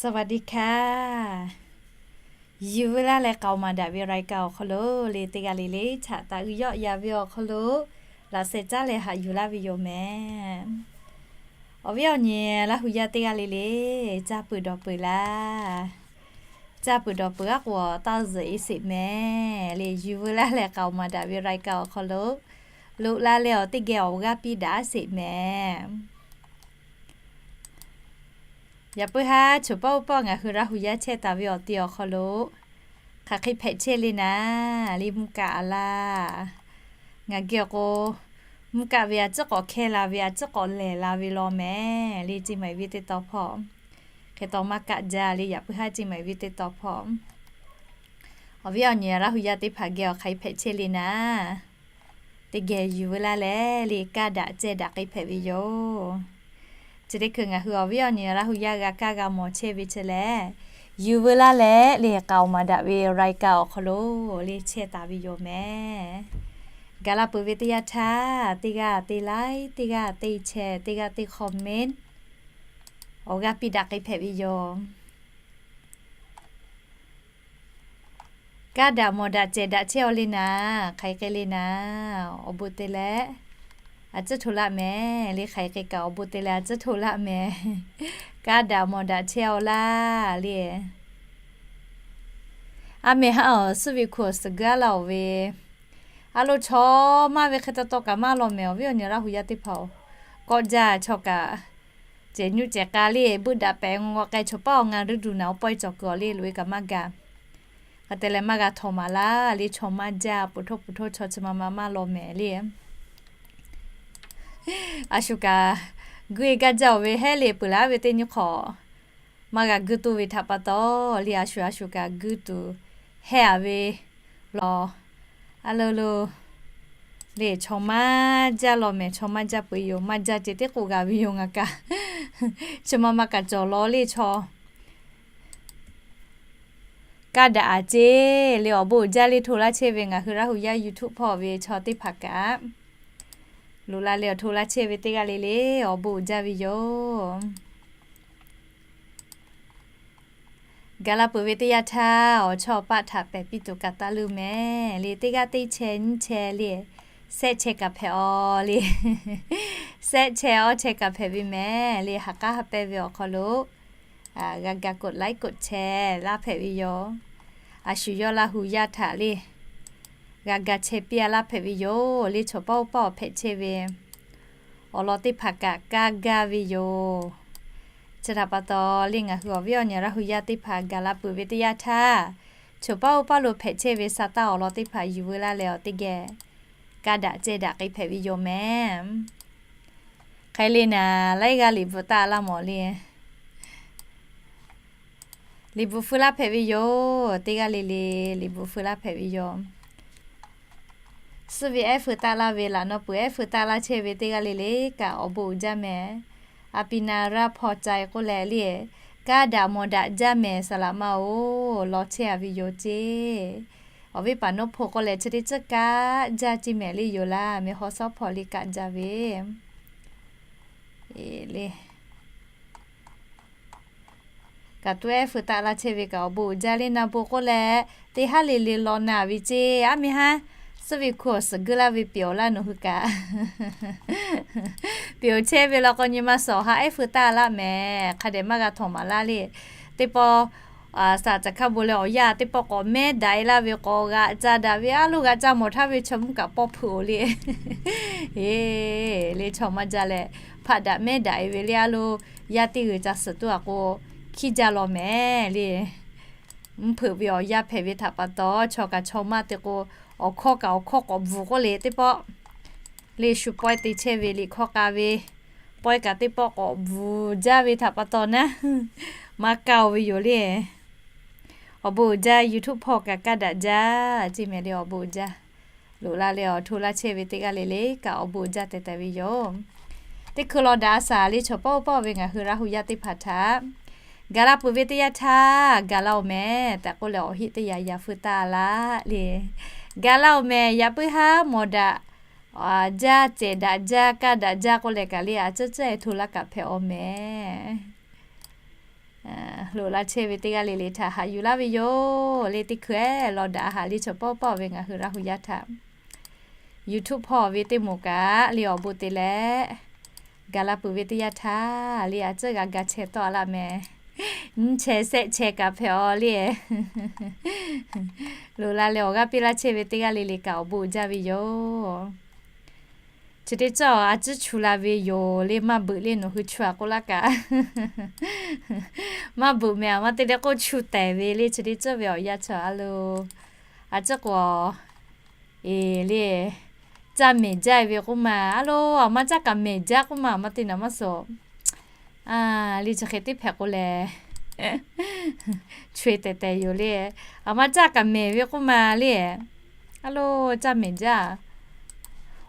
สวัสดีค่ะ Yuˬ veu laˇ leh k'aoˍ maˍ daꞈ ve รายการ awˬ hk'aw lo le, teˇ g'aˇ le le htaꞈ taˍ uiˍ yawˆ yan ve awˬ hk'aw lo laꞈ sheh caˉ leh haꞈ yuˬ laˇ ve yoˬ mehˍ. Awˬ viˉ awˬ nyi Laˇ hu yaˇ teˇ g'aˇ le le, caˇ peuˬ dawˬ peuˬ laˇ. Caˇ peuˬ dawˬ peuˬ aˉ k'o, taˇ zuhꞈ e sheˍ mehˍ le. Yuˬ veu laˇ leh k'aoˍ maˍ daꞈ ve รายการ awˬ hk'aw lo loꞈ la leh awˬ teˇ geh awˬ g'aˇ piˇ daꞈ sheˍ mehˍ. Yaꞈ puiˉ haˉ choˬ paˆ uˉ paˆ ngaˬ hui Laˇ hu yaˇ chehˇ taˍ ve awˬ te awˬ hk'aw lo hk'aˬ hk'e hpehꞈ chehˇ le naˍ le, mvuhˇ kaˆ a laˇ. Ngaˬ geh awˬ k'o, mvuhˇ kaˆ ve a ciˉ k'awꞈ hkehˇ la ve, a ciˉ k'awꞈ lehˬ la ve law mehˍ le, ceˇ maˍ ve teˇ taw hpawˇ. Hk'e taw maˇ kaˆ jaˇ le, yaꞈ puiˉ haˉ ceˇ maˍ ve teˇ taw hpawˇ. Awˬ viˉ awˬ nyi Laˇ hu yaˇ teˇ hpaˍ geh awˬ hk'aˬ hk'e hpehꞈ chehˇ le naˍ, teˇ geh yuˬ veu laˇ leh le, kaˇ daꞈ ceh daꞈ k'ai hpehꞈ ve yoˬ. Chi teˇ hkui ngaˬ hui awˬ viˉ awˬ nyi Laˇ hu yaˇ g'a kaˇ g'a mawˬ chehˇ ve chi lehˬ, yuˬ veu laˇ leh le k'aoˍ maˍ daꞈ ve รายการ awˬ hk'aw lo le chehˇ taˍ ve yoˬ mehˍ. Gaˬ la peuˬ ve teˇ yanˇ htaˇ, teˇ g'aˇ teˇ like, teˇ g'aˇ teˇ share, teˇ g'aˇ teˇ comment, awˬ g'aˇ piˇ daꞈ k'ai hpehꞈ ve yoˬ. Kaˇ daꞈ mawˬ daꞈ cehˬ daꞈ chehˇ aw le naˍ, hk'aˬ hk'e le naˍ, awˬ bon te leh a ciˉ hto laˆ mehˍ le, hk'aˬ hk'e kaꞈ awˬ bon te leh a ciˉ hto laˆ mehˍ. Kaˇ daꞈ mawˬ daꞈ chehˇ aw laˇ le. A mehˍ haˉ awˬ suhˉ ve hkuˇ awˬ suhˍ g'aˇ laˇ oˬ ve, a lo chaw maˇ ve hk'e taw taw kaꞈ maˇ law mehˍ. Awˬ viˉ awˬ nyi Laˇ hu yaˇ teˇ hpaˍ-oˬ, kawˆ jaˇ chaw kaꞈ, cehˬ nyuˇ cehˬ k'a le, buˆ daꞈ pehˍ ngaw k'ai chaw paˉ awˬ ngaˬ ruˇ duˬ naˍ, awˬ pawehˇ cawˬ kuiˬ awˬ le loꞈ-e kaꞈ maˇ gaˬ. Hk'e te leh maˇ g'a htawnˍ maˍ laˇ le, chaw maˇ jaˇ, puˍ htoˇ puˍ htoˇ chaw chi ma ma maˇ law mehˍ le. A shu kaꞈ guˇ-e gaˇ jaˇ oˬ ve, hehˉ le peuˬ laˇ ve teˇ nyi hk'awꞈ maˇ g'a guˇ tuˬ ve htaꞈ pa taw le, a shu a shu kaꞈ guˇ tuˬ hehˉ-a ve law. A lo lo le, chaw maˇ jaˇ law mehˍ, chaw maˇ jaˇ peuˬ yoˬ, maˇ jaˇ ceh teˇ k'oˆ g'a ve yoˬ ngaˬ kaꞈ. Chaw ma ma kaꞈ cawˬ law le chaw. Kaˇ daꞈ a ceh le, awˬ bon uiˍ jaˇ le, hto laˇ chehˇ ve ngaˬ hui Laˇ hu yaˇ YouTube hpawˇ ve chaw teˇ hpaˍ kaꞈ, loꞈ la leh awˬ hto laˇ chehˇ ve teˇ g'aˇ le le, awˬ bon uiˍ jaˇ ve yoˬ. Gaˬ la peuˬ ve teˇ yanˇ htaˇ, awˬ chawˇ paˆ htaꞈ pehˬ piˇ tuˬ kaꞈ taˇ leuˇ mehˍ le, teˇ g'aˇ teˇ chehˇ nyiˇ chehˇ le, shehˆ chehˇ kaꞈ hpehꞈ aw le. Shehˆ chehˇ awˇ chehˇ kaꞈ hpehꞈ ve mehˍ le, ha k'aˉ ha pehˇ ve awˬ hk'aw lo g'a ga กดไลค์ กดแชร์ laˇ hpehꞈ ve yoˬ. A shu yawˇ Laˇ hu yaˇ htaꞈ le g'a ga chehˇ piˇ-a laˇ hpehꞈ ve yoˬ le, chaw paˆ uˉ paˆ awˬ hpehꞈ chehˇ ve awˬ lawn teˇ hpaˍ kaꞈ kaˇ gaˇ ve yoˬ. Chi htaꞈ pa taw le, ngaˬ hui awˬ viˉ awˬ nyi Laˇ hu yaˇ teˇ hpaˍ gaˬ la peuˬ ve teˇ yanˇ htaˇ, chaw paˆ uˉ paˆ lo hpehꞈ chehˇ ve sa taˇ awˬ lawn teˇ hpaˍ yuˬ veu laˇ leh awˬ teˇ geh kaˇ daꞈ ceh daꞈ k'ai hpehꞈ ve yoˬ mehˍ. Hk'e le naˍ, laiˉ g'aˇ liꞈ bvuhꞈ taˆ laˇ mawˬ le. Liꞈ bvuhꞈ feu laˇ hpehꞈ ve yoˬ. Teˇ g'aˇ le le liꞈ bvuhꞈ feu laˇ hpehꞈ ve yoˬ. Suhˉ ve ehˉ feu taˆ laˇ ve, laꞈ naw peuˬ ehˉ feu taˆ laˇ chehˇ ve teˇ g'aˇ le le kaꞈ awˬ bon uiˍ jaˇ mehˍ. A pi na raˇ hpaw cai k'oˆ leh le, kaˇ daꞈ mawˬ daꞈ jaˇ mehˍ, saˍ laꞈ ma-oˬ, law chehˇ-a ve yoˬ ceˇ. Awˬ viˉ paˍ nawˉ hpaw k'oˆ leh, chi teˇ ceuˬ kaꞈ jaˇ ceˇ mehˍ le yoˬ laˇ, mehˍ haw sawˉ hpaw le kaꞈ jaˇ ve le. Kaꞈ tuˉ ehˉ feu taˆ laˇ chehˇ ve kaꞈ awˬ bon uiˍ jaˇ le, na bon k'oˆ leh, teˇ haˉ le le law na ve ceˇ. A mehˍ haˉ, suhˉ ve hkuˇ awˬ suhˍ geuˇ laˇ ve pyeˍ awˬ laˇ nawˬ hui kaꞈ pyeˍ awˬ chehˇ ve law k'o, nyi ma suhˍ awˬ ha ehˉ feu taˆ laˇ mehˍ. Hk'a dehꞈ maˇ g'a htawnˍ maˍ laˇ le. Teˇ pawˆ saˍ caˬ hkaˇ bon leh awˬ yanˇ teˇ pawˆ k'awꞈ mehˉ daꞈ-e laˇ ve k'awꞈ g'aꞈ ca daꞈ ve, a loˇ g'aꞈ ca mawˬ htaˇ ve chaw mvuhˇ kaꞈ pawˇ hpeuꞈ-oˬ le. Eˬ, le chaw maˇ jaˇ leh, hpaˆ daꞈ mehˉ daꞈ-e ve le, a loˇ yaˇ teˇ g'uiˬ ca suhˍ tuˬ-a k'o, hkiˇ jaˇ law mehˍ le. Mvuhˇ hpeuꞈ ve awˬ yanˇ hpehꞈ ve htaꞈ pa taw, chaw kaꞈ chaw maˇ te k'o, awˬ hkawˇ kaꞈ awˬ hkawˇ k'awꞈ bvuhˬ k'oˆ le, teˇ pawˆ le shu pawehˇ te chehˇ ve liꞈ hkawˇ k'a ve pawehˇ kaꞈ teˇ pawˆ k'awꞈ bvuhˬ jaˇ ve htaꞈ pa taw naˉ, maˇ kaˇ-oˬ ve yoˬ le. Awˬ bon uiˍ jaˇ, YouTube hpawˇ kaꞈ kaˇ daꞈ jaˇ ceˇ mehˍ le, awˬ bon uiˍ jaˇ. Loꞈ la leh awˬ hto laˇ chehˇ ve teˇ g'aˇ le le kaꞈ awˬ bon uiˍ jaˇ tehꞈ tehꞈ ve yoˬ. Teˇ hkui law daꞈ a shaˍ le, chaw paˆ uˉ paˆ ve ngaˬ hui Laˇ hu yaˇ teˇ hpaˍ htaꞈ gaˬ la peuˬ ve teˇ yanˇ htaˇ, gaˬ la-oˬ mehˍ tehꞈ k'oˆ leh, awˬ heˆ teˇ yaꞈ yaꞈ feu taˆ laˇ le. Gaˬ la-oˬ mehˍ, yaꞈ puiˉ haˉ mawˬ daꞈ jaˇ, cehˬ daꞈ jaˇ, kaˇ daꞈ jaˇ k'oˆ leh kaꞈ le, a ciˉ ciˉ-e hto laˇ kaꞈ hpehꞈ-aw mehˍ. Loꞈ la chehˇ ve teˇ g'aˇ le le htaꞈ haꞈ yuˬ laˇ ve yoˬ le. Teˇ hkui-eˬ law daꞈ haꞈ le chaw pawˆ pawˆ ve ngaˬ hui Laˇ hu yaˇ htaꞈ YouTube hpawˇ ve teˇ moˍ kaꞈ le awˬ bon te leh, gaˬ la peuˬ ve teˇ yanˇ htaˇ le a tcuhˉ g'a ga chehˇ tawˆ a laˇ meh. Nyiˇ chehˇ shehˆ chehˇ kaꞈ hpehꞈ-aw le. Loꞈ la leh awˬ g'aˇ piˇ laˇ chehˇ ve teˇ g'aˇ le le kaꞈ awˬ bon uiˍ jaˇ ve yoˬ. Chi teˇ cawˇ a tcuhˉ chu la ve yoˬ le. Maˇ beuꞈ le nawˬ hui chu-a k'oˆ laˇ kaꞈ, maˇ beuꞈ meh a maˇ te leh k'oˆ chu tehˬ ve le. Chi teˇ cawˇ ve awˬ yanˇ chaw a lo, a tcuhˉ k'o, eˬ le, caˇ mehˍ jaˇ ve k'oˆ ma, a lo, awˬ ma caˇ kaꞈ mehˍ jaˇ k'oˆ ma, awˬ ma te naˍ maˇ suh. A, le chi hk'e teˇ hpehꞈ k'o lehˬ, chu-e tehˬ tehˬ yoˬ le. Awˬ ma caˇ kaꞈ mehˍ ve k'oˆ ma le, a lo, caˇ mehˍ jaˇ.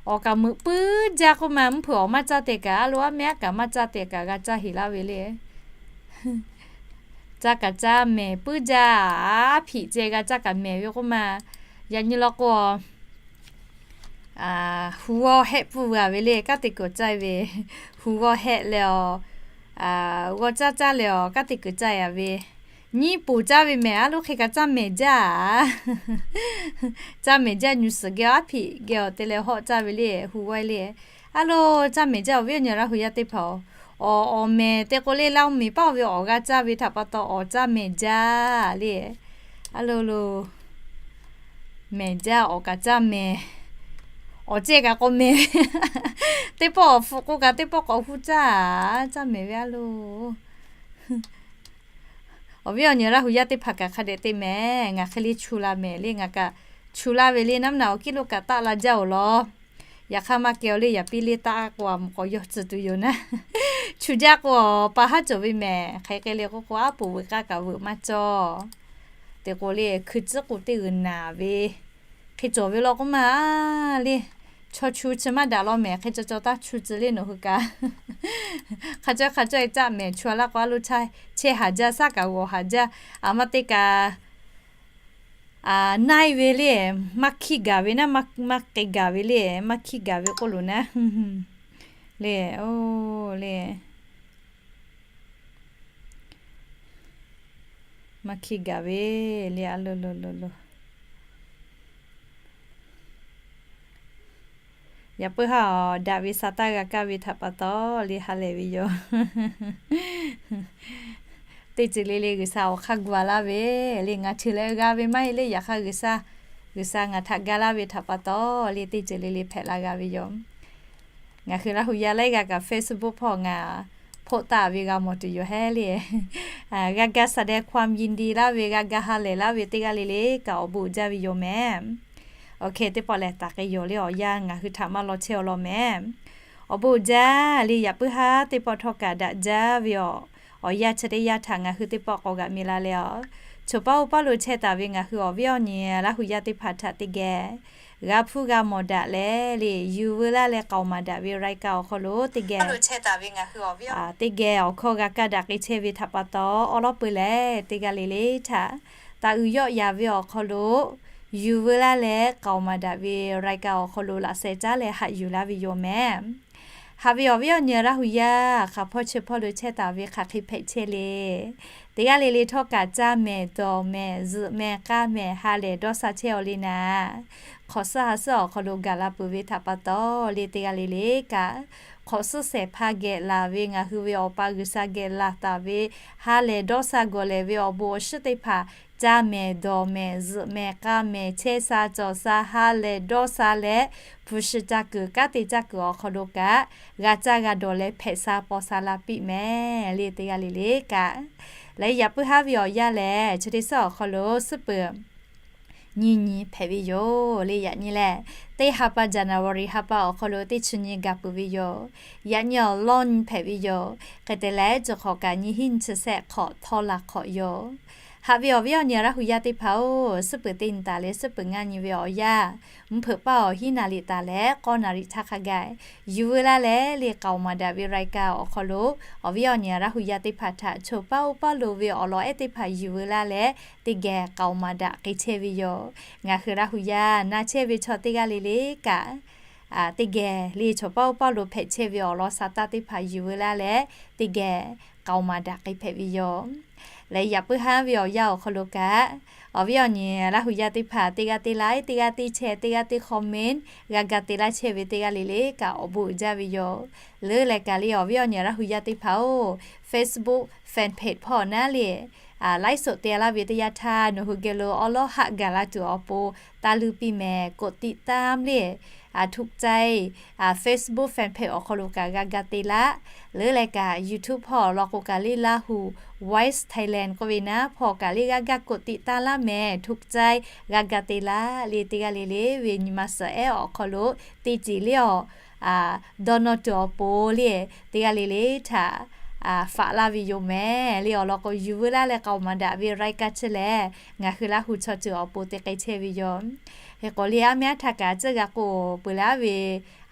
Awˬ kaꞈ meuꞈ puiˉ jaˇ k'oˆ ma, mvuhˇ hpeuꞈ awˬ maˇ caˇ te kaꞈ, a lo, aˉ meh aˉ kaꞈ maˇ caˇ te kaꞈ g'a caˇ heˍ laˇ ve le. Caˇ kaꞈ caˇ mehˍ puiˉ jaˇ, aˉ hpiꞈ ceh g'a caˇ kaꞈ mehˍ ve k'oˆ ma. Yaꞈ nyi law k'o, hu g'awˇ hehˆ pfuhˇ ve le, kanˉ te kuiˬ caˇ ve, hu g'awˇ hehˆ leh awˬ, g'awˇ caˇ caˇ leh awˬ kanˉ te kuiˬ caˇ a ve, nyiˇ poˬ caˇ ve mehˍ, a lo hk'e kaꞈ caˇ mehˍ jaˇ. Caˇ mehˍ jaˇ nyu suhˍ geh aˉ hpiꞈ geh awˬ te leh hawˆ caˇ ve le, hu g'awˇ le. A lo, caˇ mehˍ jaˇ awˬ viˉ awˬ nyi Laˇ hu yaˇ teˇ hpaˍ-oˬ, awˬ awˬ mehˍ te k'o le Laˇ hu miˬ paˆ ve awˬ g'a caˇ ve htaꞈ pa taw awˬ caˇ mehˍ jaˇ le. A lo lo, mehˍ jaˇ awˬ kaꞈ caˇ mehˍ, awˬ cehˇ kaꞈ k'awꞈ mehˍ. Teˇ pawˆ awˬ hpu k'o kaꞈ teˇ pawˆ k'awꞈ hu caˇ, caˇ mehˍ ve a lo. Awˬ viˉ awˬ nyi Laˇ hu yaˇ teˇ hpaˍ kaꞈ hk'a dehꞈ te mehˍ, ngaˬ hk'e le chu la mehˍ le, ngaˬ kaꞈ chu laˇ ve le, naˉ mvuhˇ naꞈ awˬ kiˉ lo kaꞈ taˆ la jaˇ-oˬ law. Yaꞈ hk'aˇ maˇ keh-o le, yaꞈ piˇ le taˆ k'o a mvuhˇ k'awꞈ yawˇ tcuh tuˬ yoˬ naˉ. Chu jaˇ k'o, pa haˉ cawˬ ve mehˍ, hk'e k'ai le k'oˆ k'o, aˉ poˍ veuꞈ k'aˇ kaꞈ veuꞈ maˇ cawˇ. Te k'o le, hkui tcuhˉ k'o teˇ g'uiˬ naˍ ve hk'e cawˬ ve law k'oˆ ma le. Chaw chu chi maˇ daꞈ law mehˍ, hk'e caw caw taˇ chu tcuh le nawˬ hui kaꞈ. Hk'a cawˇ hk'a cawˇ-e caˆ mehˍ chu-a laˇ k'o, a lo, chehˇ haˍ jaˇ, shaˉ kaꞈ g'awˬ haˍ jaˇ, a ma te kaꞈ, a, naˆ-e ve le, maˇ hkiˇ gaˬ ve naˉ, maˇ k'ai gaˬ ve le, maˇ hkiˇ gaˬ ve k'oˆ loˬ naˉ. Le, o, le, maˇ hkiˇ gaˬ ve le, a lo lo lo lo. Yaꞈ puiˉ haˉ awˬ daꞈ ve sa taˇ g'a kaˇ ve htaꞈ pa taw le ha lehˬ ve yoˬ. Teˇ ceuˬ le le G'uiˬsha awˬ hk'aˇ gu-a laˇ ve le, ngaˬ hteˇ leh g'a ve maˇ heˆ le, yaꞈ hk'aˇ G'uiˬsha, G'uiˬsha ngaˬ htaꞈ ga laˇ ve htaꞈ pa taw le teˇ ceuˬ le le hpehꞈ la g'a ve yoˬ. Ngaˬ hui Laˇ hu yaˇ laiˉ g'aˇ kaꞈ Facebook hpawˇ ngaˬ hpoˆ taˍ ve g'a mawˬ tuˬ yoˬ hehˉ le. G'a ga แสดงความยินดี laˇ ve, g'a ga ha lehˬ laˇ ve teˇ g'aˇ le le kaꞈ awˬ bon uiˍ jaˇ ve yoˬ mehˍ. Awˬ hk'e teˇ pawˆ lehˬ taˍ k'ai yoˬ le, awˬ yanˇ ngaˬ hui htaꞈ maˇ law chehˇ-aw law mehˍ. Awˬ bon uiˍ jaˇ le, yaꞈ puiˉ haˉ teˇ pawˆ htawˇ kaꞈ daꞈ jaˇ ve awˬ, awˬ yanˇ chi teˇ yanˇ htaꞈ ngaˬ hui teˇ pawˆ k'awꞈ g'aꞈ mi la leh a, choˬ paˇ oˇ paˇ lo chehˇ taˍ ve ngaˬ hui awˬ viˉ awˬ nyi Laˇ hu yaˇ teˇ hpaˍ htaꞈ teˇ geh g'a hpuˇ g'a mawˬ daꞈ leh le, yuˬ veu laˇ leh k'aoˍ maˍ daꞈ ve รายการ awˬ hk'aw lo teˇ geh, teˇ geh awˬ hkawˇ g'a kaˇ daꞈ k'ai chehˇ ve htaꞈ pa taw, awˉ lawˉ peu leh teˇ g'aˇ le le htaꞈ taˍ uiˍ yawˆ yaˍ ve awˬ hk'aw lo yuˬ veu laˇ leh k'aoˍ maˍ daꞈ ve รายการ awˬ hk'aw lo laꞈ sheh caˉ leh haꞈ yuˬ laˇ ve yoˬ mehˍ. Haꞈ ve awˬ viˉ awˬ nyi Laˇ hu yaˇ hk'aˬ hpawˇ chi hpawˇ lo chehˇ taˍ ve hk'aˬ hk'e hpehꞈ chehˇ le. Teˇ g'aˇ le le htawˇ kaꞈ caˇ mehˍ dawˬ mehˍ zuhꞈ mehˍ k'aˇ mehˍ ha lehˬ dawˇ sha chehˇ-aw le naˍ. Hk'awꞈ suhˉ ha suhˉ awˬ hk'aw lo gaˬ la peuˬ ve htaꞈ pa taw le teˇ g'aˇ le le kaꞈ, hk'awꞈ suhˉ shehˍ hpaˇ geh laˬ ve ngaˬ hui ve Awˬ pa G'uiˬsha geh laˬ taˍ ve ha lehˬ dawˇ sha gawˬ lehˬ ve awˬ bon awˬ shiˉ teˇ hpaˍ caˇ mehˍ dawˬ mehˍ zuhꞈ mehˍ k'aˇ mehˍ chehˇ sha cawˬ sha ha lehˬ dawˇ sha leh, hpu shi caˇ kuiˬ kanˉ te caˇ kuiˬ awˬ hk'aw lo kaꞈ g'a caˇ g'a dawˬ leh hpehꞈ sha paw sha la piˇ mehˍ le teˇ g'aˇ le le kaꞈ. Leh yaꞈ puiˉ haˉ ve awˬ yanˇ lehˬ chi teˇ suhˉ awˬ hk'aw lo suhˉ peuˬ nyi nyi hpehꞈ ve yoˬ le. Yaꞈ nyi lehˬ, teˇ ha pa January ha pa awˬ hk'aw lo teˇ chi nyi gaˬ peuˬ ve yoˬ. Yaꞈ nyi awˬ lawˇ nyi hpehꞈ ve yoˬ. Hk'e te leh, cawˬ hk'awꞈ kaꞈ nyi hiˉ nyi chi sehˆ hk'awꞈ htawˇ la hk'awꞈ yoˬ. Haꞈ ve awˬ viˉ awˬ nyi Laˇ hu yaˇ teˇ hpaˍ-oˬ, suhˉ peuˬ teˇ nyi taˍ leh suhˉ peuˬ ngaˇ nyi ve awˬ yanˇ, mvuhˇ hpeuꞈ paˇ awˬ hiˉ naˍ riˍ taˍ leh k'awˇ naˍ riˍ htaˇ hk'a gaˬ yuˬ veu laˇ leh le k'aoˍ maˍ daꞈ ve รายการ awˬ hk'aw lo awˬ viˉ awˬ nyi Laˇ hu yaˇ teˇ hpaˍ htaꞈ choˬ paˇ oˇ paˇ lo ve awˬ lawn ehˉ teˇ hpaˍ yuˬ veu laˇ leh teˇ geh k'aoˍ maˍ daꞈ k'ai chehˇ ve yoˬ. Ngaˬ hui Laˇ hu yaˇ na chehˇ ve chaw teˇ g'aˇ le le kaꞈ, teˇ geh le choˬ paˇ oˇ paˇ lo hpehꞈ chehˇ ve awˬ lawn sa taˇ teˇ hpaˍ yuˬ veu laˇ leh teˇ geh k'aoˍ maˍ daꞈ k'ai hpehꞈ ve yoˬ. Leh yaꞈ puiˉ haˉ ve awˬ yanˇ awˬ hk'aw lo kaꞈ, awˬ viˉ awˬ nyi Laˇ hu yaˇ teˇ hpaˍ teˇ g'aˇ teˇ like, teˇ g'aˇ teˇ share, teˇ g'aˇ teˇ comment, g'a ga te laˇ chehˇ ve teˇ g'aˇ le le kaꞈ awˬ bon uiˍ jaˇ ve yoˬ. Leuˉ leh kaꞈ le awˬ viˉ awˬ nyi Laˇ hu yaˇ teˇ hpaˍ-oˬ, Facebook fan page hpawˇ naˉ le ไลฟ์สด te laˇ ve teˇ yanˇ htaˇ nawˬ hui geh lo awˉ lawˉ haˆ gaˬ la tuˬ awˬ pon taˇ luˇ piˇ mehˍ. กดติดตาม le ถูกใจ Facebook fan page awˬ hk'aw lo kaꞈ g'a ga te laˇ. Leuˉ leh kaꞈ YouTube hpawˇ law k'o kaꞈ le Lahu Voice Thailand k'oˆ ve naˉ hpawˇ kaꞈ le g'a ga กดติดตาม laˇ mehˍ. ถูกใจ g'a ga te laˇ le teˇ g'aˇ le le ve nyi ma suhˍ ehˉ awˬ hk'aw lo teˇ ceuˬ le awˬ dawˇ nawˇ tuˬ awˬ pon le teˇ g'aˇ le le htaꞈ faꞈ laˇ ve yoˬ mehˍ. Le awˬ lawn k'o yuˬ veu laˇ leh k'aoˍ maˍ daꞈ ve รายการ chi lehˬ ngaˬ hui Laˇ hu chaw ceuˬ awˬ pon te k'ai chehˇ ve yoˬ. Hk'e k'o le aˉ mehˉ aˉ htaˇ kaꞈ tcuhˉ g'a k'o peuˬ leh aˉ ve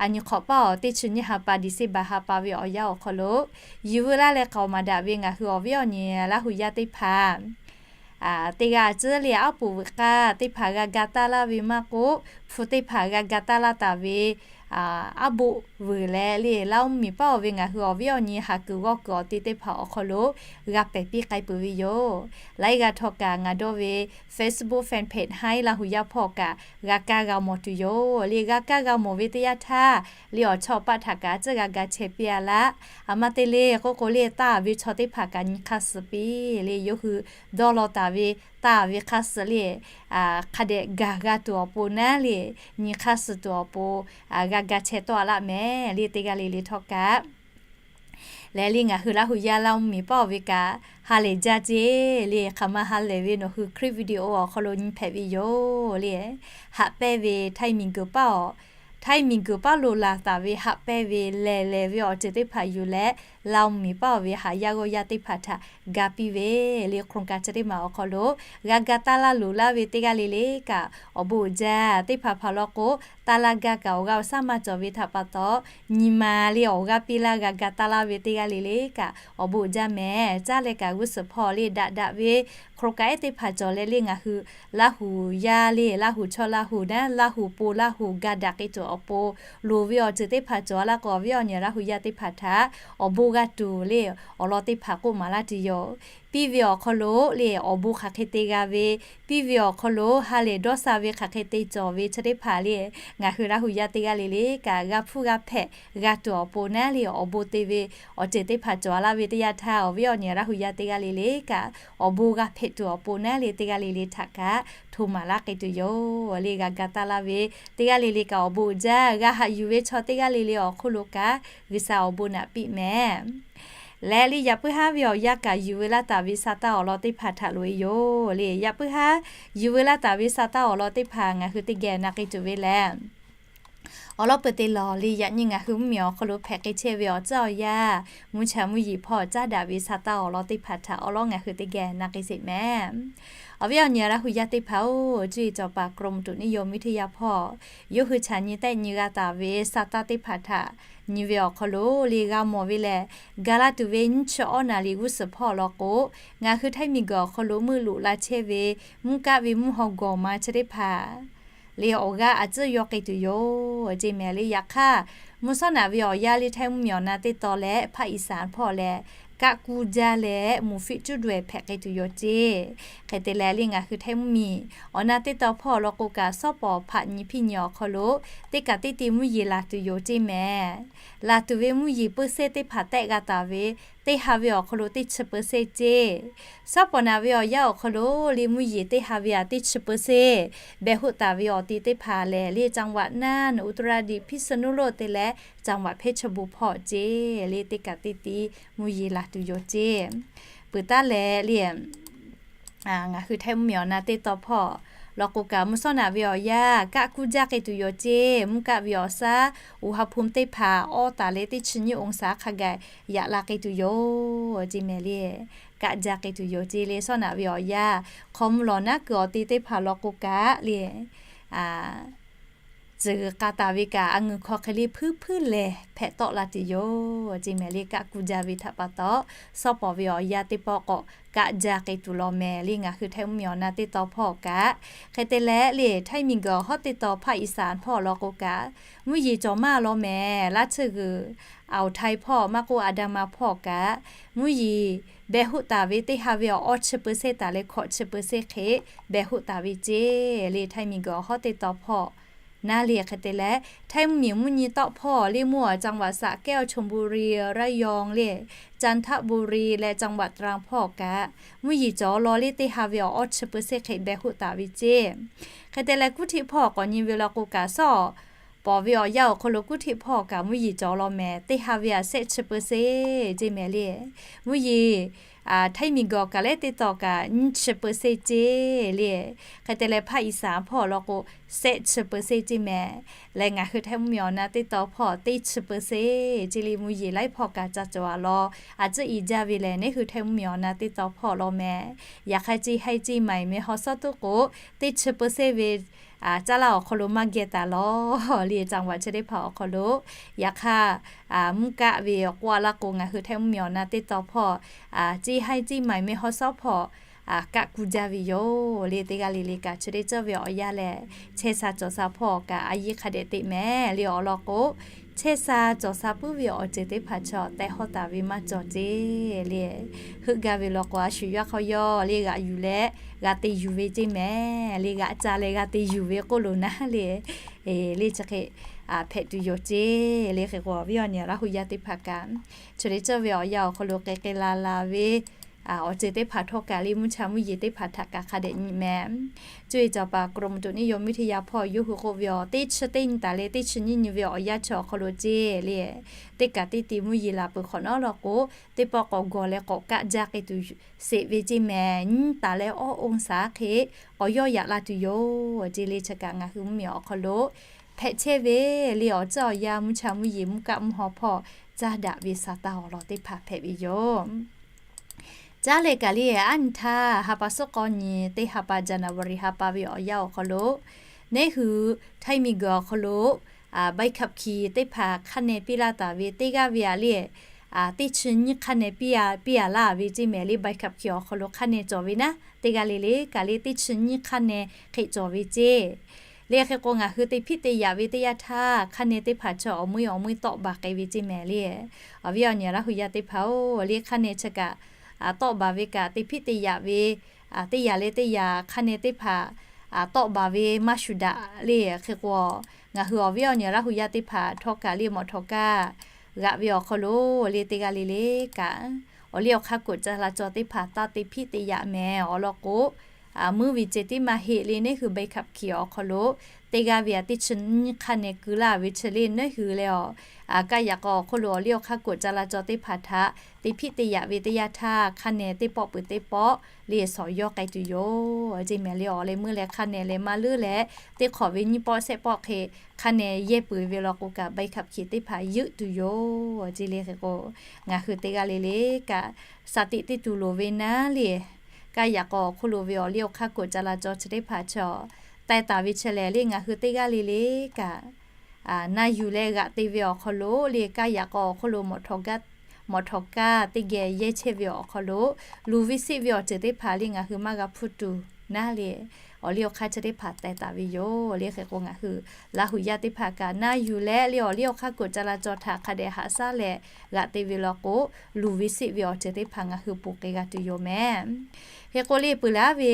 a nyi hk'awꞈ paˇ awˬ teˇ chi nyiˇ ha pa December ha pa ve awˬ yanˇ awˬ hk'aw lo yuˬ veu laˇ leh k'aoˍ maˍ daꞈ ve ngaˬ hui awˬ viˉ awˬ nyi Laˇ hu yaˇ teˇ hpaˍ teˇ g'aˇ tcuhˉ le aˉ poꞈ veuꞈ k'aˇ teˇ hpaˍ g'a ga taˇ laˇ ve maˇ k'oˆ, hpu teˇ hpaˍ g'a ga taˇ laˇ taˍ ve aˉ poꞈ veuꞈ leh le Laˇ hu miˬ paˇ awˬ ve ngaˬ hui awˬ viˉ awˬ nyi haˍ kuiˬ g'awˇ kuiˬ awˬ te teˇ hpaˍ awˬ hk'aw lo g'a pehˬ piˇ k'ai peuˬ ve yoˬ. Laiˉ g'aˇ htawˇ kaꞈ ngaˬ dawˇ ve Facebook fan page Hai Laˇ hu yaˇ hpawˇ kaꞈ g'a kaˇ g'a mawˬ tuˬ yoˬ. Le g'a kaˇ g'a mawˬ ve teˇ yanˇ htaˇ le awˬ chawˇ paˆ htaꞈ kaꞈ tcuhˉ g'a ga chehˇ piˇ a laˇ. A ma te le k'oˆ k'o le taˇ ve chaw teˇ hpaˍ kaꞈ nyi hk'aˇ suh piˇ le yawˇ hui dawˇ law taˍ ve taˇ ve hk'aˇ suh le hk'a dehꞈ gaˬ g'a tuˬ awˬ pon naˉ le nyi hk'aˇ suh tuˬ awˬ pon g'a ga chehˇ tawˆ a laˇ mehˍ le teˇ g'aˇ le le htawˇ kaꞈ leh le ngaˬ hui Laˇ hu yaˇ Laˇ hu miˬ paˇ awˬ ve kaꞈ ha lehˬ jaˇ ceˇ le hk'aˬ ma ha lehˬ ve nawˬ hui คลิปวิดีโอ awˬ hk'aw lo nyi hpehꞈ ve yoˬ le. Haꞈ pehnˇ ve Htaiˇ miˬguiˬ paˇ awˬ, Htaiˇ miˬguiˬ paˇ lo laˬ taˍ ve haꞈ pehnˇ ve lehˬ lehˬ ve awˬ ceuˬ teˇ hpaˍ yuˬ leh Laˇ hu miˬ paˇ awˬ ve haꞈ yaˇ g'awˇ yaˇ teˇ hpaˍ htaꞈ ga piˇ ve le โครงการ chi teˇ maˬ awˬ hk'aw lo g'a ga taˇ laˇ loˍ laˇ ve teˇ g'aˇ le le kaꞈ awˬ bon uiˍ jaˇ. Teˇ hpaˍ hpaˍ law k'o taˇ laˇ gaˇ kaꞈ awˬ g'aˇ awˬ shaˉ maˇ cawˬ ve htaꞈ pa taw nyi ma le awˬ g'aˇ piˇ laˇ g'a ga taˇ laˇ ve teˇ g'aˇ le le kaꞈ awˬ bon uiˍ jaˇ mehˍ. Caˇ leh kaꞈ g'uˇ suhˍ hpawˇ le daꞈ daꞈ ve โครงการ ehˉ teˇ hpaˍ cawˬ leh le ngaˬ hui Laˇ hu yaˇ le Laˇ hu chaw Laˇ hu naˉ Laˇ hu po Laˇ hu ga daꞈ k'ai tuˬ awˬ pon loˍ ve awˬ ceuˬ teˇ hpaˍ cawˬ a laˇ k'o awˬ viˉ awˬ nyi Laˇ hu yaˇ teˇ hpaˍ htaꞈ awˬ bon g'a tuˬ le awˬ lawn teˇ hpaˍ k'oˆ maˍ laˇ tuˬ yoˬ. Piˇ ve awˬ hk'aw lo le awˬ bon hk'aˬ hk'e te g'a ve, piˇ ve awˬ hk'aw lo ha lehˬ dawˇ sha ve hk'aˬ hk'e te cawˬ ve chi teˇ hpaˍ le ngaˬ hui Laˇ hu yaˇ teˇ g'aˇ le le kaꞈ g'a hpuˇ g'a hpehꞈ g'a tuˬ awˬ pon naˉ le awˬ bon te ve awˬ ceuˬ teˇ hpaˍ cawˬ a laˇ ve teˇ yanˇ htaˇ awˬ viˉ awˬ nyi Laˇ hu yaˇ teˇ g'aˇ le le kaꞈ awˬ bon g'a hpehꞈ tuˬ awˬ pon naˉ le teˇ g'aˇ le le htaꞈ kaꞈ hto maˍ laˇ k'ai tuˬ yoˬ le g'a ga taˇ laˇ ve teˇ g'aˇ le le kaꞈ awˬ bon uiˍ jaˇ. G'a haꞈ yuˬ ve chaw teˇ g'aˇ le le awˬ hk'oˆ lo kaꞈ G'uiˬsha awˬ bon naꞈ piˇ mehˍ. Leh le yaꞈ puiˉ haˉ ve awˬ yanˇ kaꞈ yuˬ veu laˇ taˍ ve sa taˇ awˬ lawn teˇ hpaˍ htaꞈ loꞈ e yoˬ le. Yaꞈ puiˉ haˉ yuˬ veu laˇ taˍ ve sa taˇ awˬ lawn teˇ hpaˍ ngaˬ hui teˇ geh na k'ai tuˬ ve lehˬ awˬ lawn peuˬ te lawˬ le yaꞈ nyi ngaˬ hui mvuhˇmiˬ awˬ hk'aw lo hpehꞈ k'ai chehˇ ve awˬ tcuhˉ awˬ yaˇ mvuhˇ cha mvuhˇ yeˬ hpawˇ caˉ daꞈ ve sa taˇ awˬ lawn teˇ hpaˍ htaꞈ awˬ lawn ngaˬ hui teˇ geh na k'ai sheˍ mehˍ. Awˬ viˉ awˬ nyi Laˇ hu yaˇ teˇ hpaˍ-oˬ, cuˇ yiˍ cawˬ paˍ กรมอุตุนิยมวิทยา hpawˇ yawˇ hui chaꞈ nyi tehˆ nyi g'a taˍ ve sa taˇ teˇ hpaˍ htaꞈ nyi ve awˬ hk'aw lo le g'a mawˬ ve lehˬ, ga laˇ tuˬ ve nyiˇ chi awˉ naˍ riˍ g'uˇ suhˍ hpawˇ law k'o, ngaˬ hui Htaiˇ miˬguiˬ awˬ hk'aw lo meuˆ loꞈ la chehˇ ve mvuhˇ kaˆ ve mvuhˇ haw gawˬ ma chi teˇ hpaˍ le awˬ g'aˇ a tcuhˉ yaw k'ai tuˬ yoˬ ceˇ mehˍ le. Yaꞈ hk'aˇ, mvuhˇ shawˉ naꞈ ve awˬ yaˇ le Htaiˇ mvuhˇmiˬ awˬ na teˇ tawn leh ภาคอีสาน hpawˇ leh kaˆ kuˇ jaˇ leh muˍ fiˆ cuˉ daweh hpehꞈ k'ai tuˬ yoˬ ceˇ. Hk'e te leh le ngaˬ hui Htaiˇ mvuhˇmiˬ awˬ na teˇ tawn hpawˇ law k'o kaꞈ, shawˉ pawˍ hpaꞈ nyi hpiˇ nyi awˬ hk'aw lo teˇ kaꞈ teˇ ti mvuhˇ yeˬ laˬ tuˬ yoˬ ceˇ mehˍ. Laˬ tuˬ ve mvuhˇ yeˬ peu seˇ teˇ hpaˍ tehˆ g'a taˍ ve teˇ ha ve awˬ hk'aw lo teˇ chi peu seˇ ceˇ. Shawˉ pawˍ naꞈ ve awˬ yaˇ awˬ hk'aw lo le mvuhˇ yeˬ teˇ ha ve aꞈ teˇ chi peu seˇ behˬ hoˆ taˍ ve awˬ ti teˇ hpaˍ lehˬ le จังหวัดน่าน อุตรดิตถ์ พิษณุโลก te leh จังหวัดเพชรบูรณ์ hpawˇ ceˇ le teˇ kaꞈ teˇ ti mvuhˇ yeˬ laˬ tuˬ yoˬ ceˇ. Peuˬ taˉ leh le ngaˬ hui Htaiˇ mvuhˇmiˬ awˬ na teˇ tawn hpawˇ law k'o kaꞈ, mvuhˇ shawˉ naꞈ ve awˬ yaˇ kaˆ kuˇ jaˇ k'ai tuˬ yoˬ ceˇ. Mvuhˇ kaˆ ve awˬ shaˉ อุณหภูมิ teˇ hpaˍ awˇ taˍ leh teˇ chi nyiˇ องศา hk'a gaˬ yaꞈ la k'ai tuˬ yoˬ ceˇ mehˍ le. Kaˆ jaˇ k'ai tuˬ yoˬ ceˇ le. Shawˉ naꞈ ve awˬ yaˇ hk'aw mvuh lawˬ naˉ kuiˬ awˬ te teˇ hpaˍ law k'o kaꞈ le, a tcuh k'a taˍ ve kaꞈ, a ngeuˬ hk'aw hk'e le hpuiˉ hpuiˉ lehˬ hpehꞈ tawˆ la tuˬ yoˬ ceˇ mehˍ le. Kaˆ kuˬ jaˇ ve htaꞈ pa taw, shawˉ pawˍ ve awˬ yanˇ teˇ pawˆ k'awꞈ kaˆ jaˇ k'ai tuˬ law mehˍ le. Ngaˬ hui Htaiˇ mvuhˇmiˬ awˬ na teˇ tawn hpawˇ kaꞈ, hk'e te leh le Htaiˇ miˬguiˬ awˬ hawˉ teˇ tawn hpaˆ Iˍsaˍ hpawˇ law k'o kaꞈ, mvuhˇ yeˬ cawˬ maˇ law mehˍ. Laˇ tsuhˇ g'uiˬ Awˬ htaiˍ hpawˇ maˇ k'oˆ, Aˍdanˍ ma hpawˇ kaꞈ, mvuhˇ yeˬ beh hoˆ taˍ ve teˇ ha ve awˬ awˇ chi เปอร์เซ็นต์ taˍ leh hkawꞈ chi เปอร์เซ็นต์ hk'e beh hoˆ taˍ ve ceˇ le. Htaiˇ miˬguiˬ awˬ hawˉ teˇ tawn hpawˇ naˉ le. Hk'e te leh, Htaiˇ mvuhˇmiˬ mvuhˇ nyi tawˆ hpawˇ le mvuhˇ จังหวัดสระแก้ว ชลบุรี ระยอง le, จันทบุรี leh จังหวัดตรัง hpawˇ kaꞈ, mvuhˇ yeˬ cawˬ law le teˇ ha ve awˬ awˇ chi เปอร์เซ็นต์ hk'e beh hoˆ taˍ ve ceˇ. Hk'e te leh, Kuˇhtiˆ hpawˇ k'awꞈ nyi ve law k'o kaꞈ, shawˉ pawˍ ve awˬ yanˇ awˬ hk'aw lo Kuˇhtiˆ hpawˇ kaꞈ mvuhˇ yeˬ cawˬ law mehˍ. Teˇ ha ve awˬ shehˆ chi เปอร์เซ็นต์ ceˇ mehˍ le. Mvuhˇ yeˬ Htaiˇ miˬguiˬ kaꞈ leh teˇ tawn kaꞈ nyiˇ chi เปอร์เซ็นต์ ceˇ le. Hk'e te leh, hpaˆ Iˍsaˍ hpawˇ law k'o, shehˆ chi เปอร์เซ็นต์ ceˇ mehˍ. Leh ngaˬ hui Htaiˇ mvuhˇmiˬ awˬ na teˇ tawn hpawˇ teˇ chi เปอร์เซ็นต์ ceˇ le. Mvuhˇ yeˬ laiˉ hpawˇ kaꞈ ca cawˬ a law, a tcuhˉ i jaˇ ve lehˬ, neˇ hui Htaiˇ mvuhˇmiˬ awˬ na teˇ tawn hpawˇ law mehˍ. Yaꞈ hk'aˇ, ceˇ haiˇ ceˇ maiˍ meh haw shawˉ tuˉ k'o, teˇ chi เปอร์เซ็นต์ ve caˇ laˇ awˬ hk'aw lo maˇ geh taˍ law le. จังหวัด chi teˇ hpaˍ awˬ hk'aw lo, yaꞈ hk'aˇ, mvuhˇ kaˆ ve awˬ k'oˆ a laˇ k'o, ngaˬ hui Htaiˇ mvuhˇmiˬ awˬ na teˇ tawn hpawˇ ceˇ haiˇ ceˇ maiˍ meh haw shawˉ hpawˇ kaˆ kuˬ jaˇ ve yoˬ le. Teˇ g'aˇ le le kaꞈ, chi teˇ ceuˬ ve awˬ yanˇ lehˬ, chehˇ sha cawˬ sha hpawˇ kaꞈ a yiˇ hk'a dehꞈ teꞈ mehˍ le. Awˬ lawn k'o, chehˇ sha cawˬ sha puiˉ ve awˬ ceuˬ teˇ hpaˍ chaw tehꞈ hawˉ taˍ ve maˇ cawˬ ceˇ le. Heuˆ gaˇ ve law k'o, a shu yaˇ hk'aw yawˇ le g'aꞈ yuˬ leh g'a te yuˬ ve ceˇ mehˍ le. G'aꞈ ca leh g'a te yuˬ ve k'oˆ loˬ naˉ le. Le chi hk'e hpehꞈ tuˬ yoˬ ceˇ le. Hk'e k'o, awˬ viˉ awˬ nyi Laˇ hu yaˇ teˇ hpaˍ kaꞈ, chi teˇ ceuˬ ve awˬ yanˇ awˬ hk'aw lo k'ai k'ai la la ve awˬ ceuˬ teˇ hpaˍ htawˇ kaꞈ le, mvuhˇ cha mvuhˇ yeˬ teˇ hpaˍ htaꞈ kaꞈ hk'a dehꞈ nyi mehˍ. Cuˇ yiˍ cawˬ paˍ กรมอุตุนิยมวิทยา hpawˇ yawˇ hui k'oˆ ve awˬ, teˇ chi teˇ nyi taˍ leh teˇ chi nyiˇ nyi ve awˬ yanˇ chi awˬ hk'aw lo ceˇ le, teˇ kaꞈ teˇ ti mvuhˇ yeˬ laˬ peuˬ hk'awꞈ nawˉ law k'o, teˇ pawˆ k'awꞈ gawˬ leh k'awꞈ kaˆ jaˇ k'ai tuˬ sheˍ ve ceˇ mehˍ. Nyiˇ taˍ leh awˇ องศา hk'e k'awꞈ yawˇ yaꞈ la tuˬ yoˬ ceˇ le. Chi kaꞈ ngaˬ hui mvuhˇmiˬ awˬ hk'aw lo hpehꞈ chehˇ ve le. Awˬ ceuˬ awˬ yanˇ mvuhˇ cha mvuhˇ yeˬ mvuhˇ kaˆ mvuhˇ haw hpawˇ caˇ daꞈ ve sa taˇ awˬ lawn teˇ hpaˍ hpehꞈ ve yoˬ. Caˉ leh kaꞈ le, aˉ nyi htaˇ ha pa suhˉ k'awˇ nyi teˇ ha pa January ha pa ve awˬ yanˇ awˬ hk'aw lo, neˇ hui Htaiˇ miˬguiˬ awˬ hk'aw lo ใบขับขี่ teˇ hpaˍ hk'a neh piˇ laˇ taˍ ve teˇ g'aˇ ve a le, teˇ chi nyiˇ hk'a neh piˇ a laˇ ve ceˇ mehˍ le. ใบขับขี่ awˬ hk'aw lo hk'a neh cawˬ ve naˉ, teˇ g'aˇ le le kaꞈ le teˇ chi nyiˇ hk'a neh hk'e cawˬ ve ceˇ le. Hk'e k'o, ngaˬ hui te hpiˆ te yaꞈ ve teˇ yanˇ htaˇ, hk'a neh teˇ hpaˍ chaw awˬ muˇ awˬ muˇ tawˆ baˬ k'ai ve ceˇ mehˍ le. Awˬ viˉ awˬ nyi Laˇ hu yaˇ teˇ hpaˍ-oˬ le, hk'a neh chi kaꞈ tawˆ baˬ ve kaꞈ te hpiˆ te yaꞈ ve teˇ yanˇ leh teˇ yanˇ hk'a neh teˇ hpaˍ tawˆ baˬ ve maˇ shuˍ daꞈ le. Hk'e k'o, ngaˬ hui awˬ viˉ awˬ nyi Laˇ hu yaˇ teˇ hpaˍ htawˇ kaꞈ le, mawꞈ htawꞈ kaˇ g'aꞈ ve awˬ hk'aw lo le, teˇ g'aˇ le le kaꞈ awˬ liˇ awˬ hk'aˇ กฎจราจร teˇ hpaˍ taˇ te hpiˆ te yaꞈ mehˍ. Awˬ lawn k'o, muiˉ ve ceh tiˉ maˇ heˆ le. Neˇ hui ใบขับขี่ awˬ hk'aw lo teˇ g'aˇ ve a teˇ chi nyiˇ hk'a neh keu laˇ ve chi le, neˇ hui leh awˬ kaˇ yaꞈ k'aw awˬ hk'oˆ lo awˬ liˇ awˬ hk'aˇ กฎจราจร teˇ hpaˍ htaꞈ te hpiˆ te yaꞈ ve teˇ yanˇ htaˇ, hk'a neh teˇ pawˆ peuˬ teˇ pawˆ le shawˍ yawˇ k'ai tuˬ yoˬ ceˇ mehˍ le. Awˬ leh meuˇ leh hk'a neh leh maˇ leuˉ leh, teˇ hk'awꞈ ve nyiˇ pawˆ shehˆ pawˆ hk'e hk'a neh yehˇ peuˬ ve law k'o kaꞈ, ใบขับขี่ teˇ hpaˍ yeuˆ tuˬ yoˬ ceˇ le. Hk'e k'o, ngaˬ hui teˇ g'aˇ le le kaꞈ สติ te tuˬ loˍ ve naˉ le. Kaˇ yaꞈ k'aw awˬ hk'oˆ lo ve awˬ liˇ awˬ hk'aˇ กฎจราจร chi teˇ hpaˍ chaw taiˍ taˍ ve chi lehˬ le, ngaˬ hui teˇ g'aˇ le le kaꞈ na yuˬ leh g'aꞈ te ve awˬ hk'aw lo le, kaˇ yaꞈ k'aw awˬ hk'oˆ lo mawꞈ htawꞈ kaˇ, mawꞈ htawꞈ kaˇ teˇ geh yehˇ chehˇ ve awˬ hk'aw lo, luˬ ve seˆ ve awˬ ceuˬ teˇ hpaˍ le ngaˬ hui maˇ g'a hpuˇ tuˬ naˉ le, awˬ liˇ awˬ hk'aˇ chi teˇ hpaˍ taiˍ taˍ ve yoˬ le. Hk'e k'o, ngaˬ hui Laˇ hu yaˇ teˇ hpaˍ kaꞈ na yuˬ leh le, awˬ liˇ awˬ hk'aˇ กฎจราจร htaꞈ hk'a dehꞈ haꞈ shaˉ leh g'aꞈ te ve law k'o, luˬ ve seˆ ve awˬ ceuˬ teˇ hpaˍ ngaˬ hui ponˬ k'ai g'a tuˬ yoˬ mehˍ. Hk'e k'o le, peuˬ laˇ ve